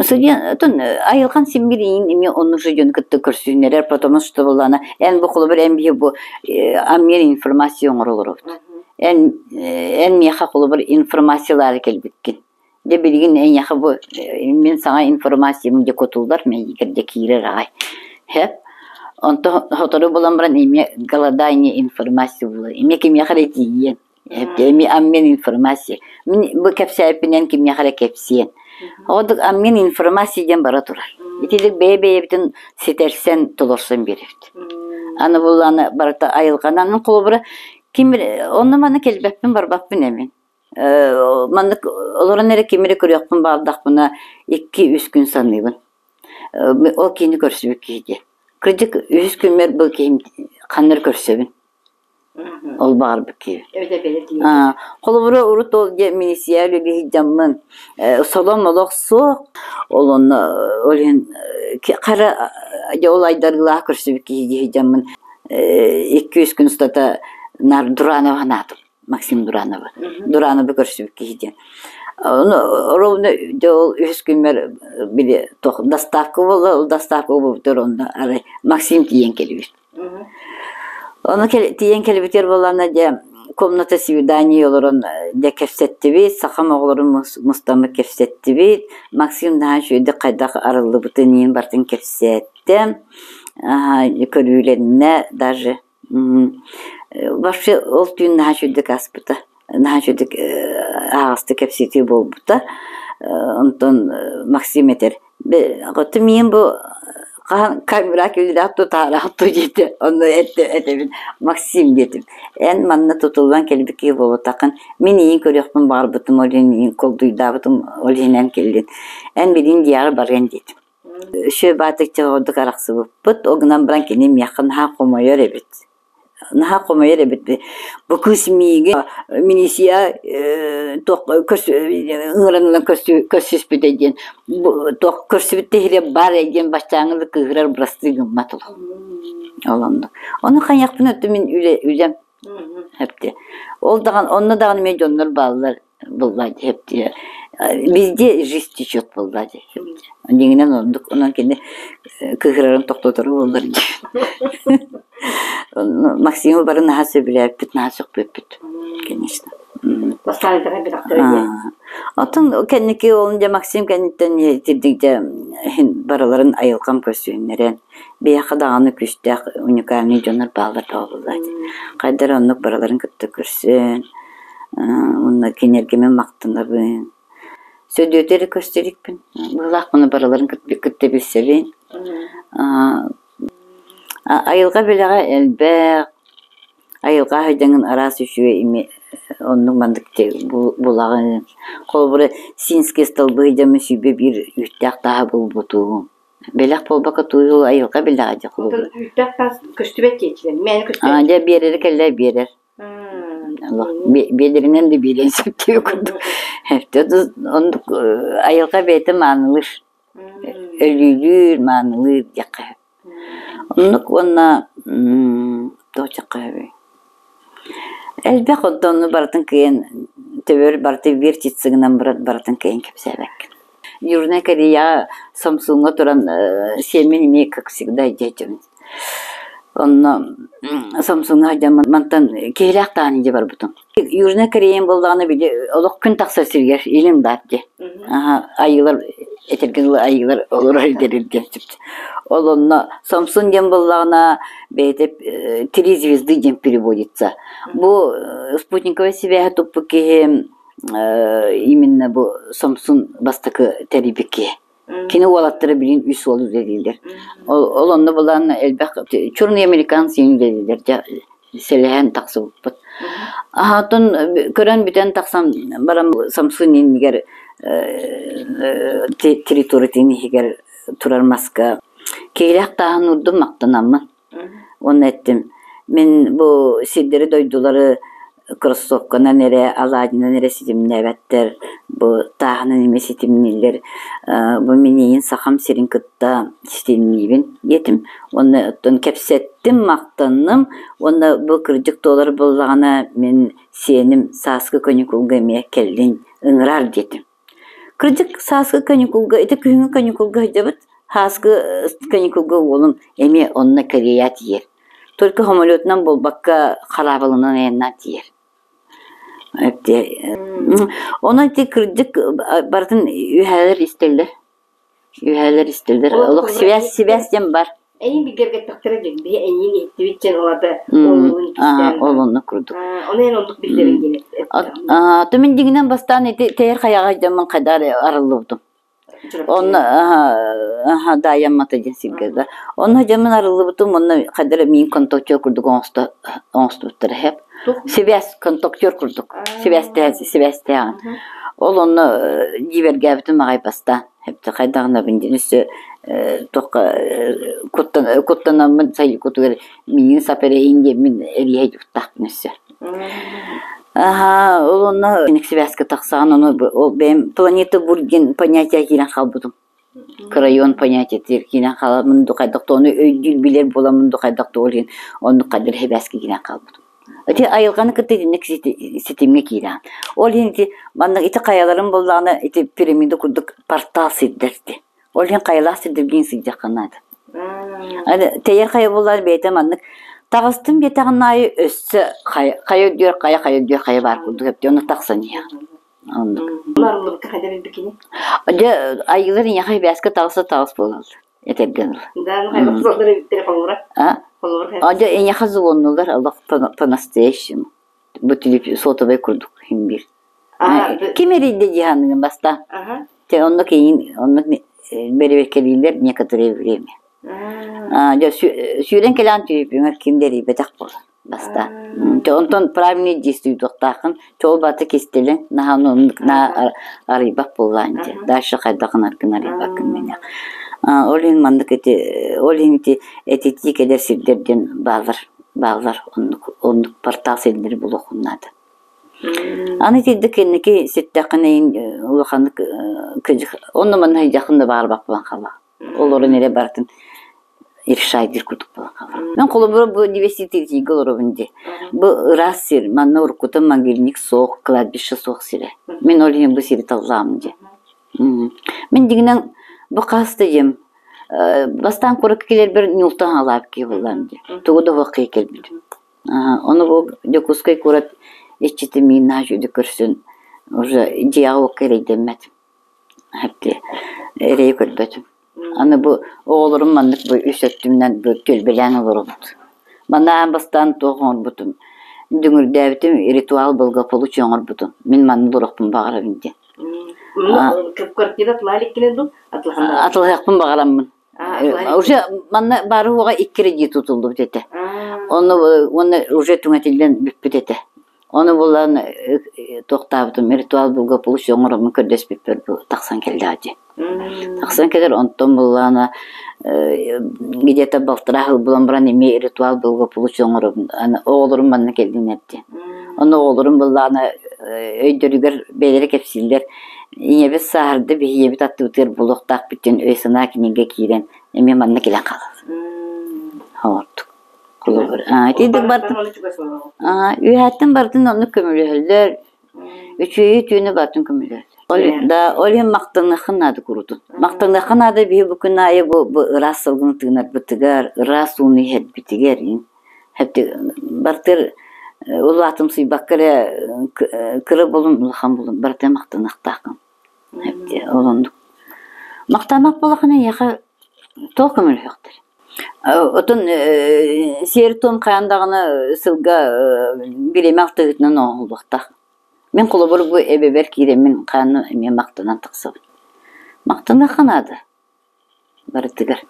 Судья отон айылҕан симмир иин эмиэ оннук же дьону кытта көрсүһүннэрэр, потому что буоллаҕына эн бу холобур эн биһи бу аммер информация оҥоро олоробут. Эн эн миэхэ холобур информациялаары кэлбиккин. Дьэ билигин эйиэхэ бу мин саҥа информациям дьэ кутуллар мэйиигэр дьэ киирэр аҕай. Һэп. Онтон сотору булан баран эмиэ голодание информация буолар. Эмиэ кимиэхэ эрэ тиийиэн. Эмиэ обмен информация. Мин бу кэпсээппинэн кимиэхэ эрэ кэпсиэн. Ордук обмен информация диэн бара турар. Итилик бэйэ-бэйэбитин ситэрсэн, толорсон биэрэбит. Аны буллааны барыта айылҕанан холобура ким онно-маны кэлбэппин барбаппын эмин. Маннык олорон эрэ кими эрэ көрүөхпүн баҕардахпына икки-үс күн саныыбын. Ол киһини көрсүбүт киһи диэн. Кырдьык, үһүс күммэр бу киһим ханна эрэ көрсөбүн. Ол баҕарбыт киһи. Холобура, урут ол дьэ милиция үлэлии сылдьаммын солом олох суох. Ол онно ол иһин хара дьэ ол айдарыылаах көрсүбүт киһи дии сылдьаммын икки-үс күн устата наар Дуранова санаатым. Максим Дурановы. Дурановы көрсүбүт киһи диэн. Ону ровно дьэ ол үһүс күммэр били туох доставка буолла, ол доставка буолбутугар онно арай Максим тиийэн кэлбит. Ону тиийэн кэлбитигэр буоллаҕына дьэ комната свидание олорон дьэ кэпсэттибит, сахам оҕолорун мустаммыт кэпсэттибит. Максим наһаа үчүгэйдик хайдах арыллыбытын иин барытын кэпсээттэ, көрүүлэннэ даже Вообще ол түүн наһаа үчүгдүк ааспыта. Наһаа үчүгдүк аһаҕастык кэпсэтии буолбута. Онтон Максим этэр: "Хоту миин бу хаһан камера күүлээх тутаараах ту диэтэ. Онно этэбин Максим диэтим. Эн манна тутуллан кэлбит киһи буолбатаххын. Мин иин көрүөхпүн баҕарбытым, ол иһин иин колдуйдаабытым, ол иһинэн кэллин. Эн билин дьиэҕэр барыан диэтим. Үчүгэй баатыкча ордук арахсыбыппыт, ол гынан баран кини миэхэ наһаа хомойор эбит. Наһаа хомойор эбит. Бу кыыс миигин милиция туох ыҥыран ылан көрсүспүтэ диэн туох көрсүбүт иһирэ баар диэн баччааҥҥы да кыыһырар бырастыы гыммат ол. Ол оннук. Ону хайыахпын өттү мин үлэм Хэпти. Ол даҕаны онно даҕаны эмиэ дьоннор бааллар булла хэптиэ. Везде жизнь течет буолла дии. Дьиҥинэн оннук онон кини кыыһырарын тохтоторо буоллар дии. Максимы бары наһаа сөбүлээбиппит, наһаа сөхпүппүт, конечно. Бастаан бэлэхтэрэ диэн. Оттон кэнники ол дьэ Максим кэнниттэн итирдик дьэ барыларын айылҕам көрсүһүннэрэн Биһиэхэ даҕаны күүстээх уникальнай дьоннор бааллар буолла дии. Хайда эрэ оннук барыларын кытта көрсөн, уонна кинилэргэ мин махтанабын. Сөдүөтү эрэ көрсө иликпин. Быһыылаахпына барыларын кытта билсэбин. Айылҕа бэлэҕэ элбэх, айылҕа аһыйдаҥын араас үчүгэй ими оннук маннык булаҕын. Холобура, Синскэй столбы дьаммын 101 үүттээх тааһы булбутум. Бэлэх буолбакка тууйул айылҕа бэлэҕэ дьэ холобура. Үүттээх таас көстүбэт диэччилэр. Мээнэ көстүбэт. Аа, дьэ биэрэрэ кэллэ биэрэр. Биэлэринэн да биэриэн сөптөөх курдук. Оннук айылҕа бэйэтэ маанылыыр. Өлүүлүүр, маанылыыр диэххэ сөп. Оннук уонна туох диэххэ сөбүй? Элбэх онтон барытын кыайан Төбөр барыта вертится гынан баран барытын кыайан кэпсээбэккин. Южная Корея Самсунга туран сиэммин эмиэ как всегда дьэ Онно Самсунга сылдьаммын мантан киһилээх таһан илдьэ барбытым. Южная Корея буоллаҕына били олох күн тахсар сиригэр илин баар дии. Айыылар этэргэ дылы айыылар олорор сирдэрин диэн Ол онно Самсун диэн буоллаҕына бэйэтэ три звезды диэн переводится. Бу спутниковай сибээһи туппут киһи именно бу Самсун бастакы тэрийбит киһи. Кини уолаттара билин үс уол үлэлииллэр. Ол, ол онно булан элбэх черный американцы үлэлииллэр дьэ сэлэһэн тахсыбыппыт. Аһаатын көрөн бүтэн тахсан баран Самсун иннигэр территориятын иһигэр турар маска киһилээх тааһын урдум махтанаммын. Уонна эттим, мин бу сирдэри-дойдулары кроссовканан эрэ, алаадьынан эрэ ситимнээбэттэр, бу тааһынан эмиэ ситимнииллэр. Бу мин эйигин Сахам сирин кытта ситимниибин диэтим. Уонна оттон кэпсэттим, махтанным уонна бу кырдьык туолар буоллаҕына мин сиэним сааскы каникулга эмиэ кэллин, ыҥыраар диэтим. Кырдьык, сааскы каникулга, ити күһүҥҥү каникулга сылдьабыт, сааскы каникулга уолум эмиэ онно Корея тиийэр. Только самолетунан буолбакка, хараабылынан айаннаан тиийэр. Онон ити кырдьык барытын үһээлэр истэллэр. Үһээлэр истэллэр. Олох связь, связь диэн бар. Эйин бигэргэттэхтэрэ диэн, биһи эйиин иһиттибит диэн оларда олугун иккистээн. Ол оннук курдук. Ону эн оннук биллэрин диэн эттэ. Мин дьиҥинэн бастаан ити тэйэр хайаҕа дьоммун хайдах эрэ арыллыбытым. Онно Даайаммата диэн сиргэ да. Онно дьоммун арыллыбытым, онно хайдах эрэ миин контактер курдук оҥосто оҥостубуттара хэп. Сибээс контактер курдук. Сибээстээх сибээстээҕин. Ол онно дьиибэргээбитим аҕай бастаан. Хайдаҕынабын диэн өссө туохха куттанаммын сайыккутугар миигин сап эрэйин диэммин эрийэ дьуттаахпын өссө. Аха, ол онно сибээскэ тахсаҕын, ону ол бэйэм планета Бур диэн понятие киирэн хаалбытым. Район понятиетигэр киирэн хаалабын ду хайдах да ону өйдүүр билэр буоламмын ду хайдах да ол иһин оннук хайдах сибээскэ киирэн хаалбытым. Ити айылҕаны кытта итинник ситимҥэ киирэҕин. Ол иһин ити маннык ити хайаларын буоллаҕына ити пирамида курдук портал сирдэр ити. Ол иһин хайалаах сирдэргин сылдьыаххын наада. Тэйэр хайа буоллар бэйэтэ маннык таҕыстым диэтэҕин аайы өссө хайа хайа үрдүгэр хайа хайа үрдүгэр хайа баар курдук эбит ону тахсан иһэҕин. Оннук. Арыллыбыкка хайда билбиккиний? Дьэ айыылар эйиэхэ сибээскэ таҕыста таҕыс буолаллар. Этэргэ дылы. А? Дьэ эйиэхэ звоннулар олох по-настоящему. Бу сотовай курдук иһин биир. Ким эрийдэ дии саныгын бастаан. Те оннук эйин оннук бэрэбиэркэлииллэр некоторое время. Дьэ сүүрэн кэлээн түһүпүҥэр ким да эрийбэтэх буолар. Бастаан. Дьэ онтон правильный действуйдуохтааххын. Чол баты кистэлэҥ наһаа оннук наһаа арыйбат буоллаан дьэ. Дальше хайдах гынаргын арыйбаккын мэҥэ. Ол иһин маннык ити ол иһин ити этитии кэлэр сирдэр диэн бааллар бааллар оннук оннук портал сирдэри булуоххун наада. Аны итирдик кэнники ситтэххинэ улаханнык онно манна сылдьаххын да баҕарбат буолан хаалаҕын. Олорон эрэ барытын решайдыыр курдук буолан хаалар. Мен холобура бу 233 олоробун дии. Бу ыраас сир, манна уруккута могильник суох, кладбище суох сирэ. Мин ол иһин бу сири таллаам дии. Мин дьиҥинэн бу хас да дьиэм бастаан куоракка кэлэрбэр ньуултан халаап киһи буоллаам дии. Тугу да уһуох киһи кэлбитим. Ону бу Дьокуускай куорат иччитин миин наһаа үчүгэйдик көрсөн уже дьиэҕэ-уокка эрэйдэммэт. Эрэйи көрбөтүм. Аны бу оҕолорум маннык бу үс өттүнэн бу түөлбэлээн олоробут. Манна аан бастаан туох оҥорбутум, дүҥүрдээбитим ритуал благополучия оҥорбутум. Мин манна олоруохпун баҕарабын диэн. Квартира атылаһа иликкинэ дуу? Атылаһыахпын баҕараммын. Уже манна бары уоҕа икки кредит тутуллубут этэ. Онно уонна уже түҥэтиллэн бүппүт этэ. Ону булан туохтаабытым ритуал благополучия оҥороммун көрдөспүппэр бу тахсан кэллэҕэ дии. Тахсан кэлэр онтон буллаҕына где-то балтараа сыл булан баран эмиэ ритуал благополучия оҥоробун. Аны оҕолорум манна кэллинэр диэн. Ону оҕолорум буллаҕына өйдөрүгэр бэйэлэрэ кэпсииллэр. Ийэбит сааһырда, биһиэбит аттыбытыгар буолуохтаахпыт диэн өй-санаа кинигэ киирэн эмиэ манна кэлэн хаалар. Оҕордук. Холобур, итинник барытын үөһэттэн барытын оннук көмөлөһөллөр. Үчүгэйи үтүөнү барытын көмөлөһөллөр. Ол да ол иһин махтаныахха наада курутун. Махтаныахха наада биһи бу күн аайы бу, бу ыраас салгыны тыынарбытыгар, ыраас ууну иһэрбитигэр бартыр улаатымсыйбакка эрэ кыра булун, улахан булун барыта махтаныахтааххын. Ол оннук. Махтаамах буоллаххына эйиэхэ туох көмөлөһүөхтэр? Отон сиэр-туом хайаан даҕаны сылга бириэмэ алтыһыытынан оҥоһуллуохтаах. Мин холобур бу эбэбэр киирэммин хааны эмиэ махтанан тахсабын. Махтаныахха наада барытыгар.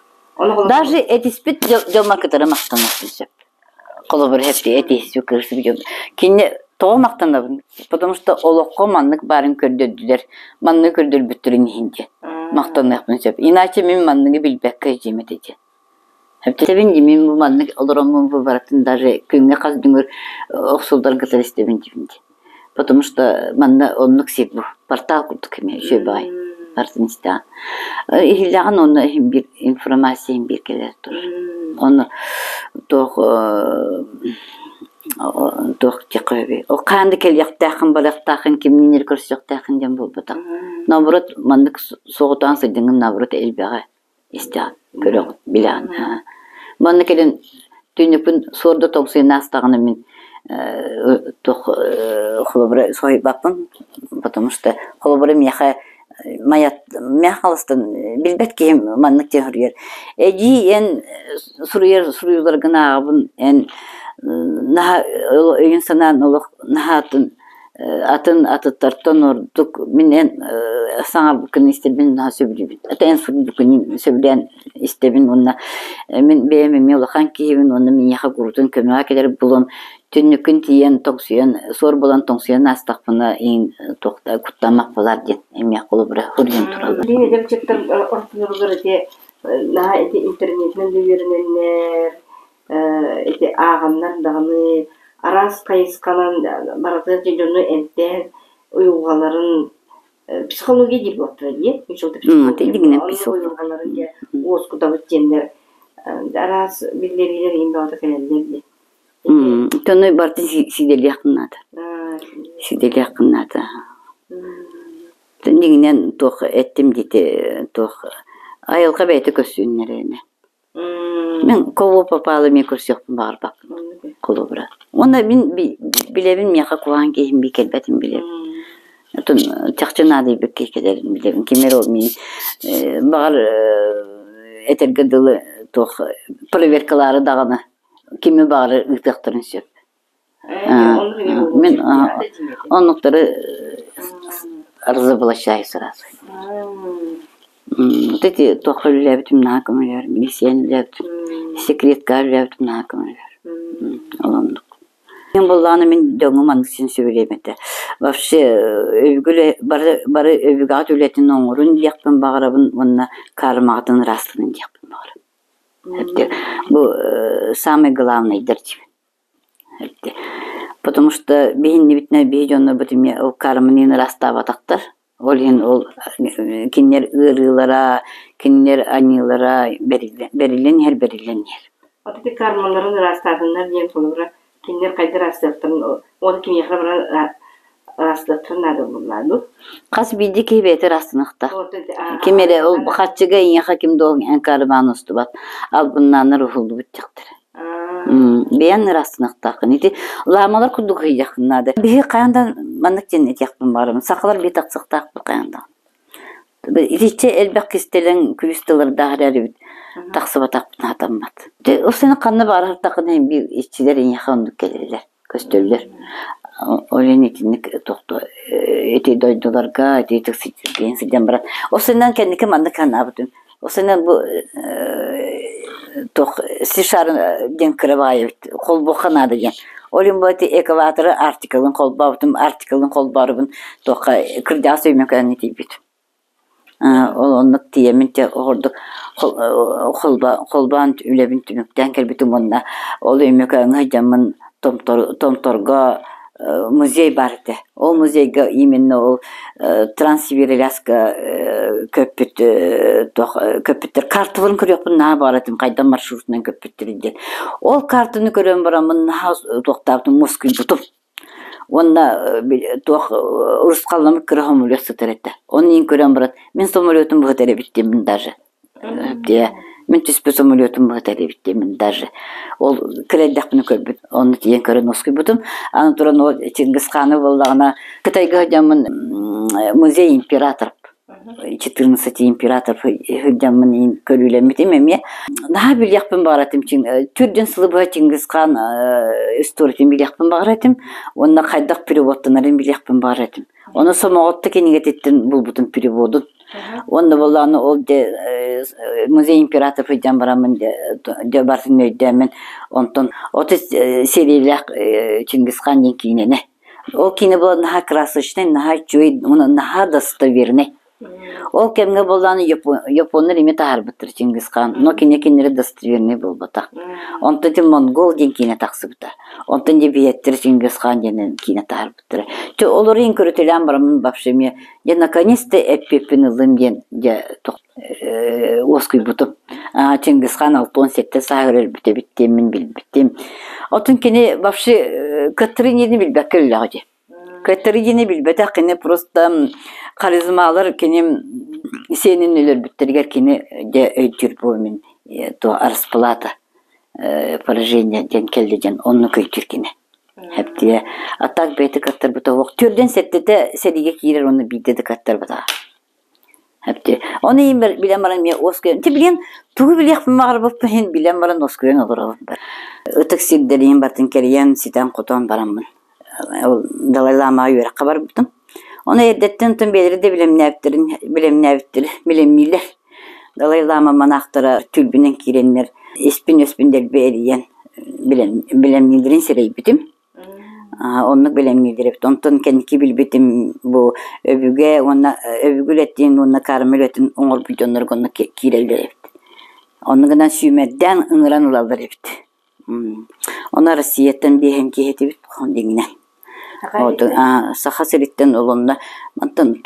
Даже этиспит дьоммор кытары махтаныахпын сөп. Холобур этиһиспит кырсыбыт дьон. Кини тоҕо махтанабын? Потому что олоххо маннык баарын көрдөрдүлэр, манныгы көрдөрбүттэрин иһин диэн махтаныахпын сөп. Иначе мин манныгы билбэккэ дьиэм этэ диэн. Этэбин дии мин бу маннык олороммун бу барытын даже күҥҥэ хас дүҥүр охсулларын кытары истэбин диибин дии. Потому что манна оннук сир бу портал курдук эмиэ үчүгэй баҕайы барытын истэҕин. Иһиллэҕин уонна иһин биир информация иһин биир кэлэр турар. Ону туох туох диэххэ сөбүй ол хаһан да кэлиэхтээххин барыахтааххын кимниин эрэ көрсүөхтээххин диэн буолбатах. Наоборот маннык соҕотоон сылдьаҥҥын наоборот элбэҕи истэҕин, көрөҕүн, билэҕин. Манна кэлин түннүкпүн суорда тоҥсуйан аастаҕына мин туох холобура соһуйбаппын, потому что холобура миэхэ майат миэхэ халыстан билбэт киһим маннык диэн суруйар. Эдьиий эн суруйар суруйууларгын ааҕабын эн наһаа өйүн-санаан олох наһаатын атын атыттартан ордук мин эн саҥарбыккын истэрбин наһаа сөбүлүүбүн. Это эн суруйбуккун сөбүлээн истэбин уонна мин бэйэм эмиэ улахан киһибин уонна миэхэ куруутун көмөҕө кэлэр булан түннүккүн тиийэн тоҥсуйан суор буолан тоҥсуйан аастахпына иин туох да куттаммат буолаар диэн эмиэ холобура суруйан тураллар. Билигин эдэр ыччаттар ортолоругар ити наһаа ити интернетинэн да үөрэнэннэр ити ааҕаннар даҕаны араас хайысханан барытыгар дьэ дьону эмтээн уйулҕаларын психология диир буолтара дии Дьиҥинэн уйулҕаларын дьэ уоскутабыт диэннэр араас биллэриилэр иһин бөҕөтө кэлэллэр дии. Тону барытын сиидэлиэххин наада. Сиидэлиэххин наада. Дьиҥинэн туох эттим диэти туох айылҕа бэйэтэ көрсүннэринэ. Мин кого попало эмиэ көрсүөхпүн баҕарбаппын холобура. Уонна мин билэбин миэхэ куһаҕан киһим бии кэлбэтин билэбин. Отон чахчы наадыйбыт киһи кэлэрин билэбин. Ким эрэ ол миигин баҕар этэргэ дылы туох проверкалаары даҕаны кими баҕарар ыытыахтарын сөп. Мин оннуктары разоблачаю сразу. Вот эти туохха үлэлээбитим наһаа көмөлөһөр, милициянан үлэлээбитим, секреткаҕа үлэлээбитим наһаа көмөлөһөр. Ол оннук. Мин буоллаҕына мин дьоҥҥо маннык син сөбүлүөм этэ. Вообще өбүгэ бары бары өбүгэҕит үлэтин оҥорун диэхпин баҕарабын уонна кармаҕытын ыраастанын диэхпин баҕарабын. Бу самый главныйдар диибин. Потому что биһиннибитинэ биһи дьоннорбут эмиэ ол карманы ыраастаабатахтар. Ол иһин ол кинилэр ыарыылара, кинилэр аньыылара бэриллэн иһэр, бэриллэн иһэр. Вот ити кармаларын ыраастаатыннар диэн холобура кинилэр хайда ыраастыахтарын уонна кимиэхэ баран ыраастыахтарын наада буоллаа дуу? Хас биирдии киһи бэйэтэ ыраастаныахтаах. Ким эрэ ол харчыга эйиэхэ ким да ол эн карманы устубат, албыннааннар уһуллубут диэхтэрэ. Бэйэҥ ыраастаныахтааххын. Ити лаамалар курдук ыйыаххын наада. Биһи хайаан да маннык диэн этиэхпин баҕарабын. Сахалар биир тахсыахтаахпыт хайаан даҕаны. Итиччэ элбэх кистэлэҥ күлүс тыллардаах эрээри тахсыбатахпын сатаммат. Ол сeni ханна баҕарар биир иччилэр эйиэхэ оннук кэлэллэр, көстөллөр. Ол иһин итинник тохто ити дойдуларга ити сылдьан баран ол сынан кэнники маннык санаабытым. Ол сынан бу туох сир диэн кыра баҕайы эбит холбуохха наада диэн. Ол иһин бу ити экваторы Арктикалыын холбообутум, Арктикалыын холбоорубун туохха кырдьаҕас Өймөкөөҥҥө тиийбитим. Ол оннук тиийэммин дьэ оҕордук холбоон үлэбин түмүктээн кэлбитим уонна ол Өймөкөөҥҥө сылдьаммын Томторго музей баар этэ. Ол музейга именно ол Транссибирляска көппүт туох көппүттэр карталарын көрүөхпүн наһаа баҕарар этим хайдах маршрутунан көппүттэрин диэн. Ол картаны көрөн бараммын наһаа туохтаабытым мускуйбутум. Уонна туох урусхалламмыт кыра самолет сытар этэ. Оны иин көрөн баран, мин самолетум быһытар эбит диэммин даже. Дьэ, мин түспүт самолетум быһытар эбит диэммин даже. Ол кыра эрдэхпинэ көрбүт, онно тиийэн көрөн уоскуйбутум. Аны туран ол Чингисханы буоллаҕына Кытайга сылдьаммын музей императоров 14 императоров сылдьаммын көрүүлэммитим эмиэ. Наһаа билиэхпин баҕар этим түрдэн сылы быһа Чингисхан историятын билиэхпин баҕар этим уонна хайдах переводтанарын билиэхпин баҕар этим. Ону Сомоҕотто кинигэтиттэн булбутум переводун. Уонна буоллаҕына ол дьэ музей императоров сылдьан бараммын дьэ барытын өйдөөммүн онтон отут сериялээх Чингисхан диэн киинэни Ол киинэ буолан наһаа красочнай, наһаа үчүгэй уонна наһаа достовернай. Ол кэмҥэ буоллаҕына японнар эмиэ таһаарбыттар Чингисхан, но кини кинилэри достовернай буолбатах. Онтон ити Монгол диэн киинэ тахсыбыта. Онтон дьэ биһиэттэр Чингисхан диэн киинэ таһаарбыттара. Чэ олору иһин көрүтэлээн бараммын вообще эмиэ дьэ наконец-то эппиэппин ыллым диэн дьэ уоскуйбутум. Чингисхан 67 сааһыгар өлбүт эбит диэммин билбитим. Оттон кини вообще кыттырын диэни билбэккэ өллөҕө дии. Кыттыры диэни билбэтэх кини просто харизмалар кини сиэнин өлөрбүттэригэр кини дьэ өйдүүр буо мин то расплата поражение диэн кэллэ диэн оннук өйдүүр кини. Хэптиэ. А так бэйэтэ кыттарбыта уох. Түрдэн сэттэтэ сэриигэ киирэр уонна биирдэ да кыттарбатаҕа. Эпти. Ону иһин билэн баран эмиэ уоскуйан, ити билигин тугу билиэхпин баҕарбыппын иһин билэн баран уоскуйан олоробун. Ытык сирдэрин барытын кэрийэн, ситэн-хотон бараммын. Ол Далай Ламаҕа үөрэххэ барбытым. Ону эрдэттэн оттон бэйэлэрэ да билэмнээбиттэрин билэмнээбиттэрэ билэмнииллэр. Далай Лама манаахтара түүлбүнэн киирэннэр испин-өспүн дэлби эрийэн билэмнииллэрин сэрэйбитим. Оннук бэлэмнииллэр эбит. Онтон кэнники билбитим бу өбүгэ уонна өбүгэ үлэтин уонна карма үлэтин оҥорбут дьоннорго онно киирэллэр эбит. Онну гынан сүүмэрдээн ыҥыран ылаллар эбит. Ону Россияттан биэһэн киһи этибит дьиҥинэн. Саха сириттэн ол онно мантан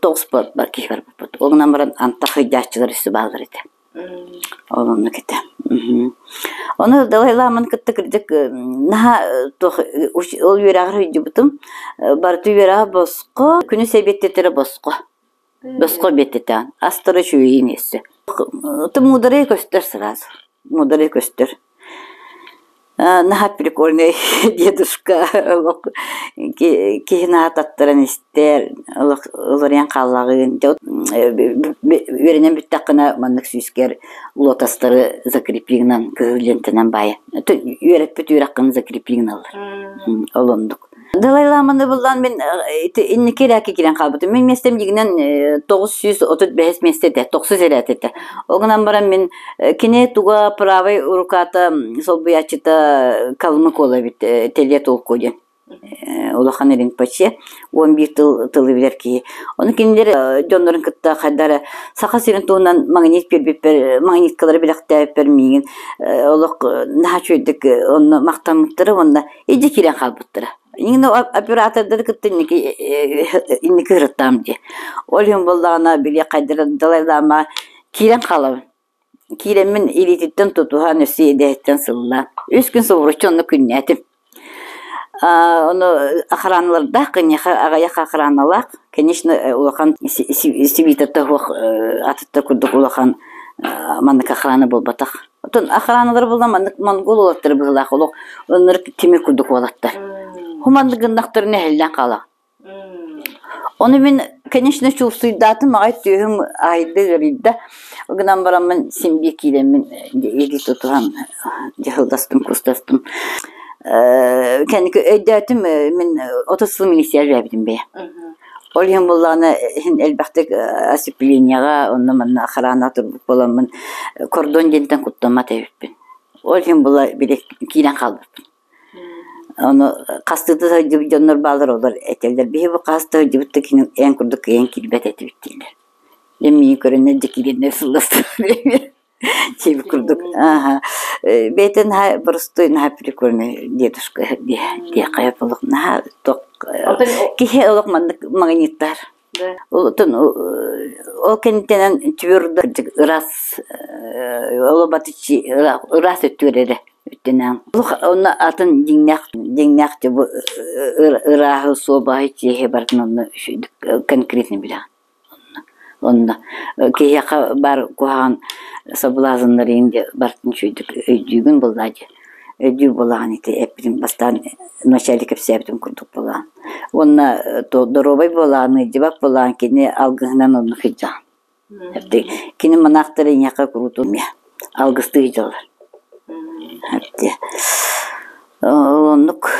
тоҕус киһи барбыппыт. Ол гынан баран антах ыйдааччылар өссө бааллар этэ. Ол оннук этэ. Ону Далай Ламаны кытта кырдьык наһаа туох ол үөрэҕэр сылдьыбытым. Барыта үөрэҕэ босхо, күнүс эбиэттэтэрэ босхо. Босхо эбиэттэтэҕин. Астара үчүгэйин өссө. Муударай көстөр сразу. Муударай көстөр. Наһаа прикольный дедушка олох киһи наһаа таттаран истэр олох уларыйан хааллаҕын үөрэнэн бүттэххинэ маннык сүүскэр лотостары закрепи гынан кыһыл лентэнэн баайа үөрэппит үөрэххин закрепи гыналлар ол оннук Далай Ламаны буллаан мин ити инники эрээккэ киирэн хаалбытым. Мин миэстэм дьиҥинэн 935 миэстэ этэ, тохсус эрээт этэ. Ол гынан баран мин кини туга правай руката солбуйааччыта Калмык уола эбит, Теле Толку диэн. Улахан Ринпоче, 11 тыл тылы билэр киһи. Ону кинилэр дьоннорун кытта хайда эрэ Саха сирин туһунан магнит биэрбиппэр, магниткалары бэлэхтээбиппэр миигин олох наһаа үчүгэйдик онно махтаммыттара уонна Илдьэ киирэн хаалбыттара. Инники оператордары кытта инники инники ырыттаам дии. Ол иһин буоллаҕына били хайдара Далай Лама киирэн хаалабын. Киирэммин илиититтэн тутуһан өссө идэһиттэн сыллаан. Үс күн субуруччу онно күннээтим. Ону охраналардаах, киниэхэ аҕыйах охраналаах, конечно, улахан свитата суох атыттар курдук улахан маннык охрана буолбатах. Оттон охраналар буолла маннык монгол уолаттара быһыылаах олох ынырык тимир курдук уолаттар. Хуманнык гыннахтарына эһэллээн хаалаҕын. Ону мин, конечно, чуусуйдаатым аҕай түөһүм аһыйда ыарыйда. Гынан бараммын син биир киирэммин илии тутуһан дьаһылластым, кустастым. Кэнники өйдөөтүм мин 30 сыл милиция үлээбитим бэйэ. Ол иһин буоллаҕына иһин элбэхтик оцеплениеҕа онно-манна охрана турбут буоламмын кордон диэнтэн куттаммат эбиппин. Ол иһин була били киирэн хаалбыппын. Ону хастыыта сылдьыбыт дьоннор бааллар олор этэллэр биһи бу хаста сылдьыбыт да кини эн курдук кыайан киирбэт этибит дииллэр. Дьэ миигин көрөннөр дьэ киирэннэр сылластылар Чип курдук. Ааха. Бэйэтэ наһаа боростуой, наһаа прикольный дедушка диэххэ олох наһаа тох киһи олох маннык магниттар. Оттон ол кэнниттэн твердо ыраас олобаты ыраас өттүгэр эрэ. Үттэнээн. Онно атын дьиҥнээх дьиҥнээх бу ырааһы, суобаһы, чиэһи барытын онно конкретно билэҕин. Онно киһиэхэ баар куһаҕан соблазннарын дьэ барытын үчүгэйдик өйдүүгүн буоллаа дии. Өйдүүр буоллаҕын ити эппитим бастаан вначале кэпсээбитим курдук буоллаҕын. Уонна доруобай буолаҕын, ыалдьыбат буолаҕын кини алгыһынан оннук сылдьаҕын. Кини манаахтара эйиэхэ куруутун алгыстыы сылдьаллар. Оннук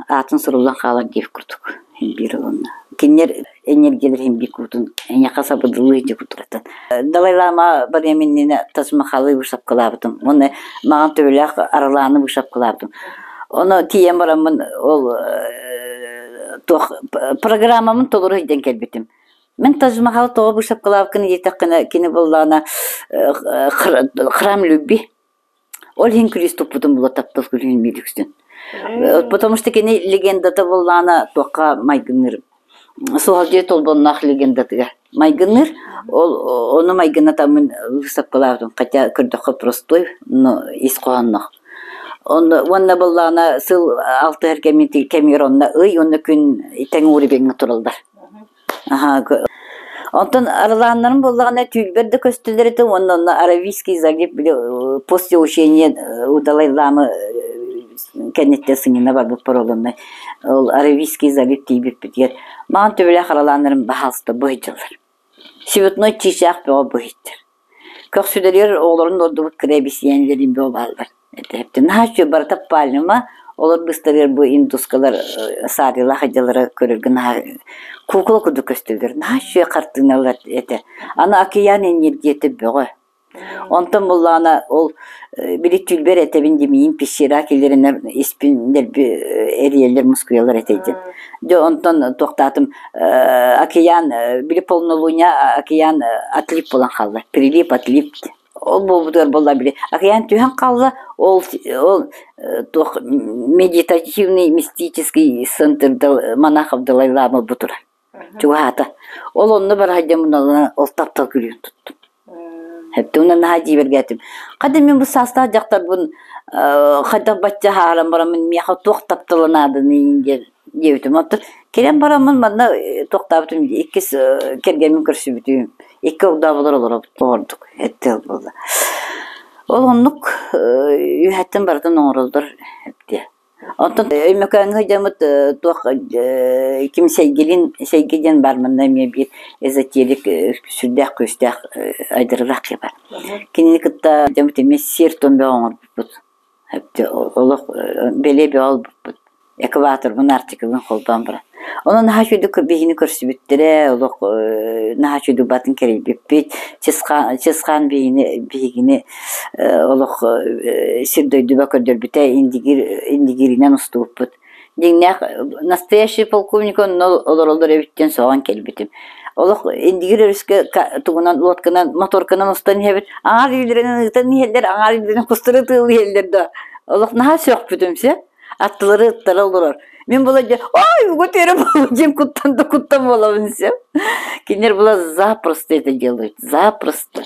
аатын суруллан хаалар диэх курдук биир онно. Кинилэр энергиялар иһин биир куутун эйиэхэ сабыдылыы дьэ курдуктан. Далай Лама барыам иннинэ Тас-Махалы быысапкалаабытым. Уонна маҕан төбөлөөх аралааны быысапкалаабытым. Ону тиийэн бараммын ол туох программабын толору илдьэн кэлбитим. Мин Тадж-Махал тоҕо быысапкалаабыккын диэтэххинэ, кини буоллаҕына храм любви. Ол иһин күлүүс туппутум була таптал күлүүһүн биир үксүн. Потому что кини легендата буоллаҕына туохха майгынныыр Суһалдьыйа Толбонноох легендатыгар майгынныыр. Ол ону майгынатаммын выставкалаабытым, хотя көрдөххө простой, но ис хоһоонноох. Онно уонна буоллаҕына сыл алтыһар кэмигэр онно ый уонна күн тэҥ уровеҥҥа тураллар. Онтон арылааннарым буоллаҕына түүлбэр да көстөллөр этэ уонна онно Аравийский залив били после учения у Далай-Ламы кэнниттэн сынньана барбыппар олонно ол Аравийский залив тиийбиппитигэр маҕан төбөлөөх аралааннарым баһаалыста быһыйдылар. Цветной чыычаах бөҕө быһыйдыр. Көхсүлэригэр оҕолорун ордубут кыра эбисийээнэлэрин бөҕө бааллар. Этэ наһаа үчүгэй барыта пальма, олор быстарыгар бу индускалар саарыылаах дьалара көрөргө наһаа куукула курдук көстөллөр. Наһаа үчүгэй хартыыналар этэ. Аны океан энергията бөҕө. Онтон буллаҕына ол били түүлбэр этэбин димиин пещера киллэринэр испин дэлби эрийэллэр мускуйаллар этэ диэн. Дьэ онтон туохтаатым океан били полнолуния океан отлив буолан хаалла. Прилив отлив Ол буолбутугар буолла били океан түһэн хаалла ол ол туох медитативный мистический центр монахов Далай Лама бу турар чугаһаата. Ол онно бара сылдьан ол таптал күлүүн туттум. Хэттэ уонна наһаа дьиибэргээтим. Хата мин бу саастаах дьахтарбын хайдах бачча аһааран бараммын миэхэ туох таптала нааданый диэн диэбитим. Оттон кэлэн бараммын манна туохтаабытым иккис кэргэммин көрсүбүтүм. Икки огдооболор олоробут оҕордук эттэ буолла. Ол оннук үөһэттэн барытын оҥороллор эбитэ. Онтон Өймөкөөҥҥө сылдьаммыт туох ким Сэйгилин Сэйги диэн баар манна эмиэ биир эзотерик сүрдээх күүстээх айдарыылаах киһи баар. Кинини кытта дьоммут эмиэ сиэр-туом бөҕө оҥорбуппут. Олох бэлиэ бөҕө ылбыппыт. Экваторбын, Арктикабын холбоон баран. Онон наһаа үчүгэйдик биһигини көрсүбүттэрэ, олох наһаа үчүгэйдик батын кэрийбиппит. Чысхаан биһигини, биһигини олох сир-дойдуга көрдөрбүтэ, Индигир, Индигиринэн устубуппут. Дьиҥнээх настоящий полковник онно олороллор эбит диэн сөҕөн кэлбитим. Олох Индигир өрүскэ тугунан лодканан, моторканан устан иһэбит. Аҥаар илиилэринэн ыытан иһэллэр, аҥаар илиилэринэн кустары ытыалыы иһэллэр да. Олох наһаа сөхпүтүм сөп. Аттылары ыттара олорор. Мин була дьэ, ой, угут эрэ диэн куттан да куттан буолабын сөп. Кинилэр була запросто это делают, запросто.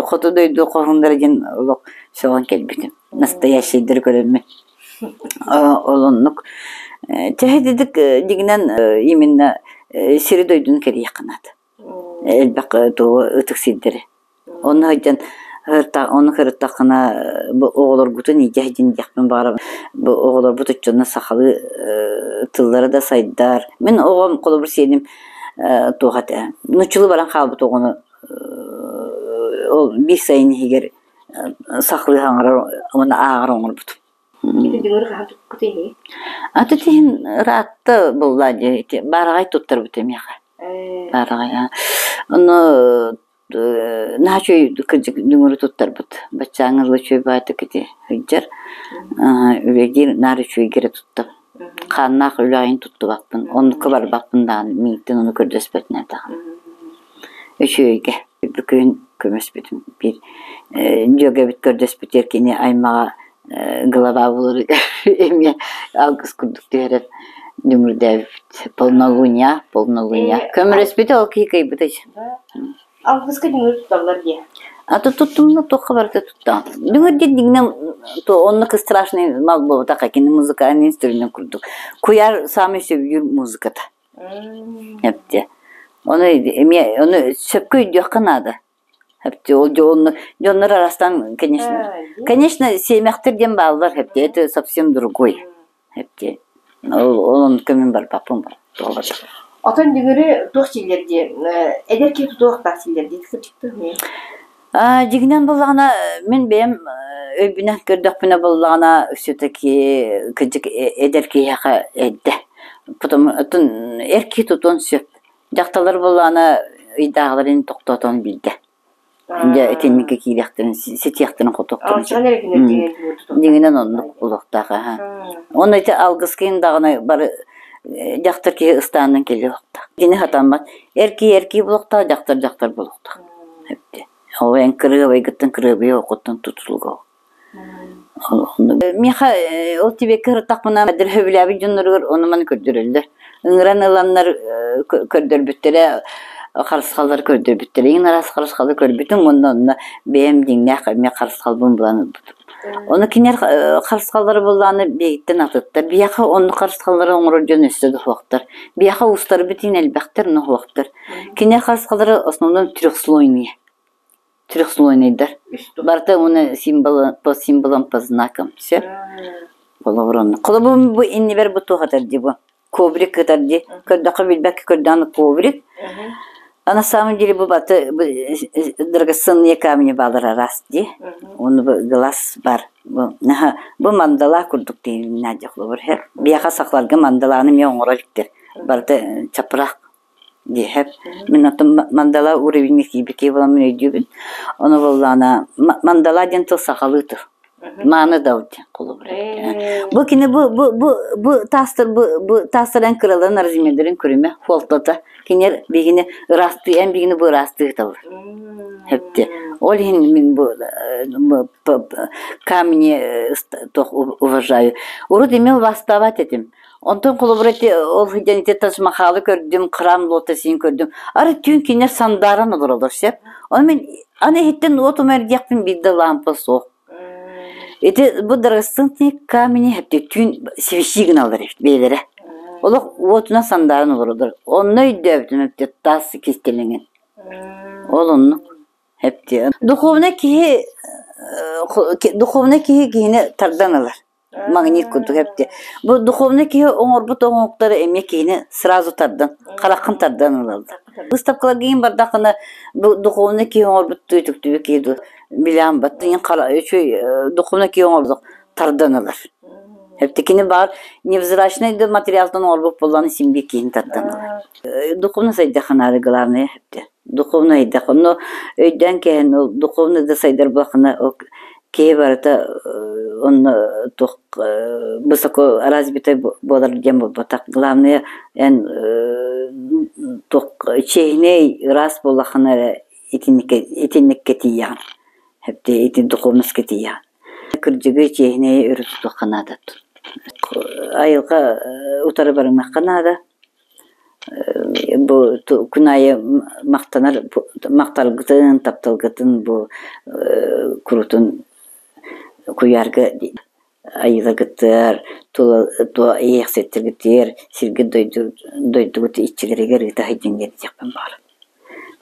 Хоту дойду хоһундара диэн олох сөҕөн кэлбитим. Настоящийдары көрөммүн. Ол оннук чэһэдидик дигинэн именно сири дойдуну кэрийэххэ наада. Элбэх тугу ытык сирдэри. Онно сылдьан ону кырыттаххына бу оҕолоргутун илдьэ сылдьын диэхпин баҕарабын. Бу оҕолорбут оччону сахалыы тыллара да сайдар. Мин оҕом холобур сиэним туох этэ нууччалыы баран хаалбыт оҕону ол биир сайын иһигэр сахалыы саҥарар уонна ааҕар оҥорбутум. Ити дүҥүр хаһан туппут ини? Аты тиһин ыраатта буолла дии ити баараҕай туттарбыта миэхэ. Баараҕай Ону наһаа үчүгэй кырдьык дүҥүрү туттарбыт. Баччааҥҥа дылы үчүгэй баҕайытык ити сылдьар. Үлэлиир наар үчүгэйгэ эрэ туттар. Хааннаах үлэ аайын туттубаппын. Оннукка барбаппын даҕаны миигиттэн ону көрдөспөтүн этэх. Үчүгэйгэ. Бу күһүн көмөспүтүм. Биир дьүөгэбит көрдөспүтүгэр кини аймаҕа глава буоларыгар эмиэ алгыс курдук түһэрэн дүҥүрдээбиппит. Полнолуния, полнолуния. Көмөлөспүтэ ол киһи кыайбыта. Алгыска дүҥүр туталлар диye. А то туттумна туохха барыта туттаҕын. Дүҥүр диэн дьиҥинэн оннук страшный мал буолбатах кини музыкальный инструмент курдук. Куйаар саамай сөбүлүүр музыката. Эптэ. Ону эмиэ ону сөпкө өйдүөххэ наада. Эптэ ол дьоннор дьоннор арастан конечно конечно сиэмэхтэр диэн бааллар эптэ это совсем другой. Эптэ ол ол оннукка мин барбаппын Отон дүҥүрү туох сииллэр диye эдэр киһи тутуохтаах сииллэр дии кырдьыктыы Дьиҥинэн буоллаҕына, мин бэйэм өйбүнэн көрдөхпүнэ буоллаҕына, все-таки кырдьык эдэр киһиэхэ эрдэ. Потом оттон эр киһи тутуон сөп. Дьахталлар буоллаҕына ыйдааҕыларын тохтотон биирдэ. Дьэ итинниккэ киириэхтэрин, ситиэхтэрин хотуохтарын сөп. Дьиҥинэн оннук буолуохтаах аһа. Уонна ити алгыскыйын даҕаны бары дьахтар киһи ыстаанынан кэлиэ суохтаах. Кини сатаммат. Эр киһи эр киһи буолуохтаах, дьахтар дьахтар буолуохтаах. Ол эн кырыабайгыттан кырыабыйа окуттан тутулуга. Миэхэ ол Тибеккэ сырыттахпына сөбүлээбит дьонноругар ону-маны көрдөрөллөр. Ыҥыран ыланнар көрдөрбүттэрэ, харысхаллары көрдөрбүттэрэ. Иҥин араас харысхалы көрбүтүм уонна онно бэйэм дьиҥнээх эмиэ харысхалбын булан ылбытым. Ону кинилэр харысхаллары буллаҕына биһигиттэн атыттар. Биһиэхэ оннук харысхаллары оҥорор дьон өссө да суохтар. Биһиэхэ уустарбыт иһин элбэхтэр, но суохтар. Кинилэр харысхаллара основном трехслойные. Трехслойныйдар. Барыта уонна символ по символам, по знакам. Все. Холобур онно. Холобур бу иннибэр бу туох этэр дии бу. Коврик ытар дии. Көрдөххө билбэккэ көрдөөн коврик. А на самом деле бу баты драгоценные камни баалар араас дии. Оны бу глаз бар. Бу бу мандала курдук дейин Надя холобур. Биэха сахаларга мандаланы эмиэ оҥоро иликтэр. Барыта чапрак диэһэп. Мин оттон мандала уровеньҥа киирбит киһи буоламмын өйдүүбүн. Ону буоллаҕына мандала диэн тыл сахалыы тыл. Мааны дал диэн холобур. Бу кини бу бу бу бу таастар бу бу таастар эн кыраларын размердарын көрүмэ хуолтата кинилэр биһигини ыраастыы эн биһигини бу ыраастыы ыыталлар. Хэпти. Ол иһин мин бу камни уважаю. Урут эмиэ убаастаабат этим. Онтон холобура ити ол сылдьан ити Тадж-Махалы көрдүм, храм лотосин көрдүм. Арай түүн кинилэр сандааран олороллор сөп. Ону мин аны иһиттэн уот умайар диэхпин биир да лаампа суох. Ити бу драгоценные камни хэпти түүн свечи гыналлар эбит бэйэлэрэ. Олох уотунан сандааран олороллор. Онно өйдөөбүтүм эбит таас кистэлэҥин. Ол оннук. Хэпти. Духовнай киһи духовнай киһи киһини тардан ылар. Магнит курдук эбит. Бу духовный киһи оҥорбут оҥоһуктара эмиэ киһини сразу тардан, хараххын тардан ылаллар. Выставкаларга иһин бардаххына бу духовный киһи оҥорбут үтүктүбүт киһи дуу билээн бат иһин хара үчүгэй духовный киһи оҥорбут тардан ылар. Эптикини баар невзрачный да материалтан оҥорбут буоллаҕына син биир киһини тардан ылар. Духовно сайдаххына главное эптэ. Духовно өйдөх. Онно өйдөөн кэһэн ол духовно да сайдар буоллаххына ол киһи барыта онно туох высоко развитай буолар диэн буолбатах. Главное эн туох чиэһинэй ыраас буоллаххына эрэ итинниккэ итинниккэ тиийэҕин. Ити духовноска тиийэҕин. Кырдьыгы чиэһинэйи өрө тутуохха наада. Айылҕа утары барымыахха наада. Бу күн аайы махтанар махталгытын, тапталгытын бу курутун куйаарга айыыларгытыгар, тула иэйэхситтэргитигэр, сиргит дойдугут иччилэригэр ыыта сылдьыҥ диэн этиэхпин баҕарабын.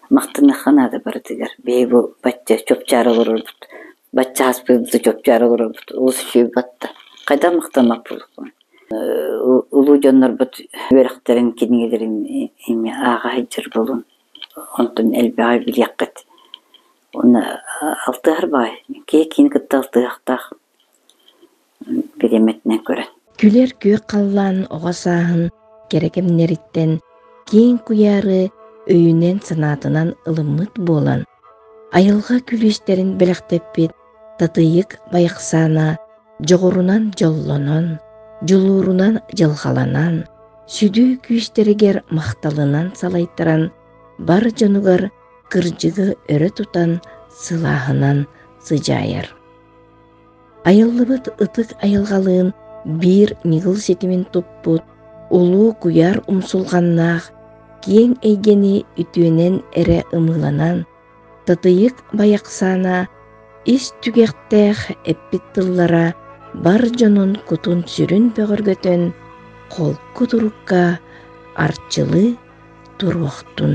Махтаныахха наада барытыгар. Биһиги бу бачча чопчаара олорорбут, бачча ааспыппыт чопчаара олорорбут олус үчүгэй батта. Хайдах махтаммат буолуохпун. Улуу дьоннорбут үөрэхтэрин, кинигэлэрин эмиэ ааҕа сылдьар буолуҥ, онтон элбэҕи билиэххит. Уонна алтыһар баҕайы, киһи киһини кытта алтыһыахтаах бириэмэтинэн көрөн. Күлэр күөх халлаан оҕо сааһын кэрэ кэмнэриттэн киэҥ куйаары өйүнэн-санаатынан ылыммыт буолан, айылҕа күлүүстэрин бэлэхтэппит Татыйык Байахсаана дьоҕурунан дьоллонон, дьулуурунан дьылҕаланан, сүдү күүстэригэр махталынан салайтаран, бар дьонугар кырдьыгы өрө тутан сылааһынан сыдьаайар. Айыллыбыт ытык айылҕалыын биир ньыгыл ситимин туппут улуу куйаар умсулҕаннаах киэҥ эйгэни үтүөнэн эрэ ымыыланан, Татыйык Байахсаана ис түгэхтээх эппит тыллара бар дьонун кутун-сүрүн бөҕөргөтөн, холку турукка арчылыы туруохтун.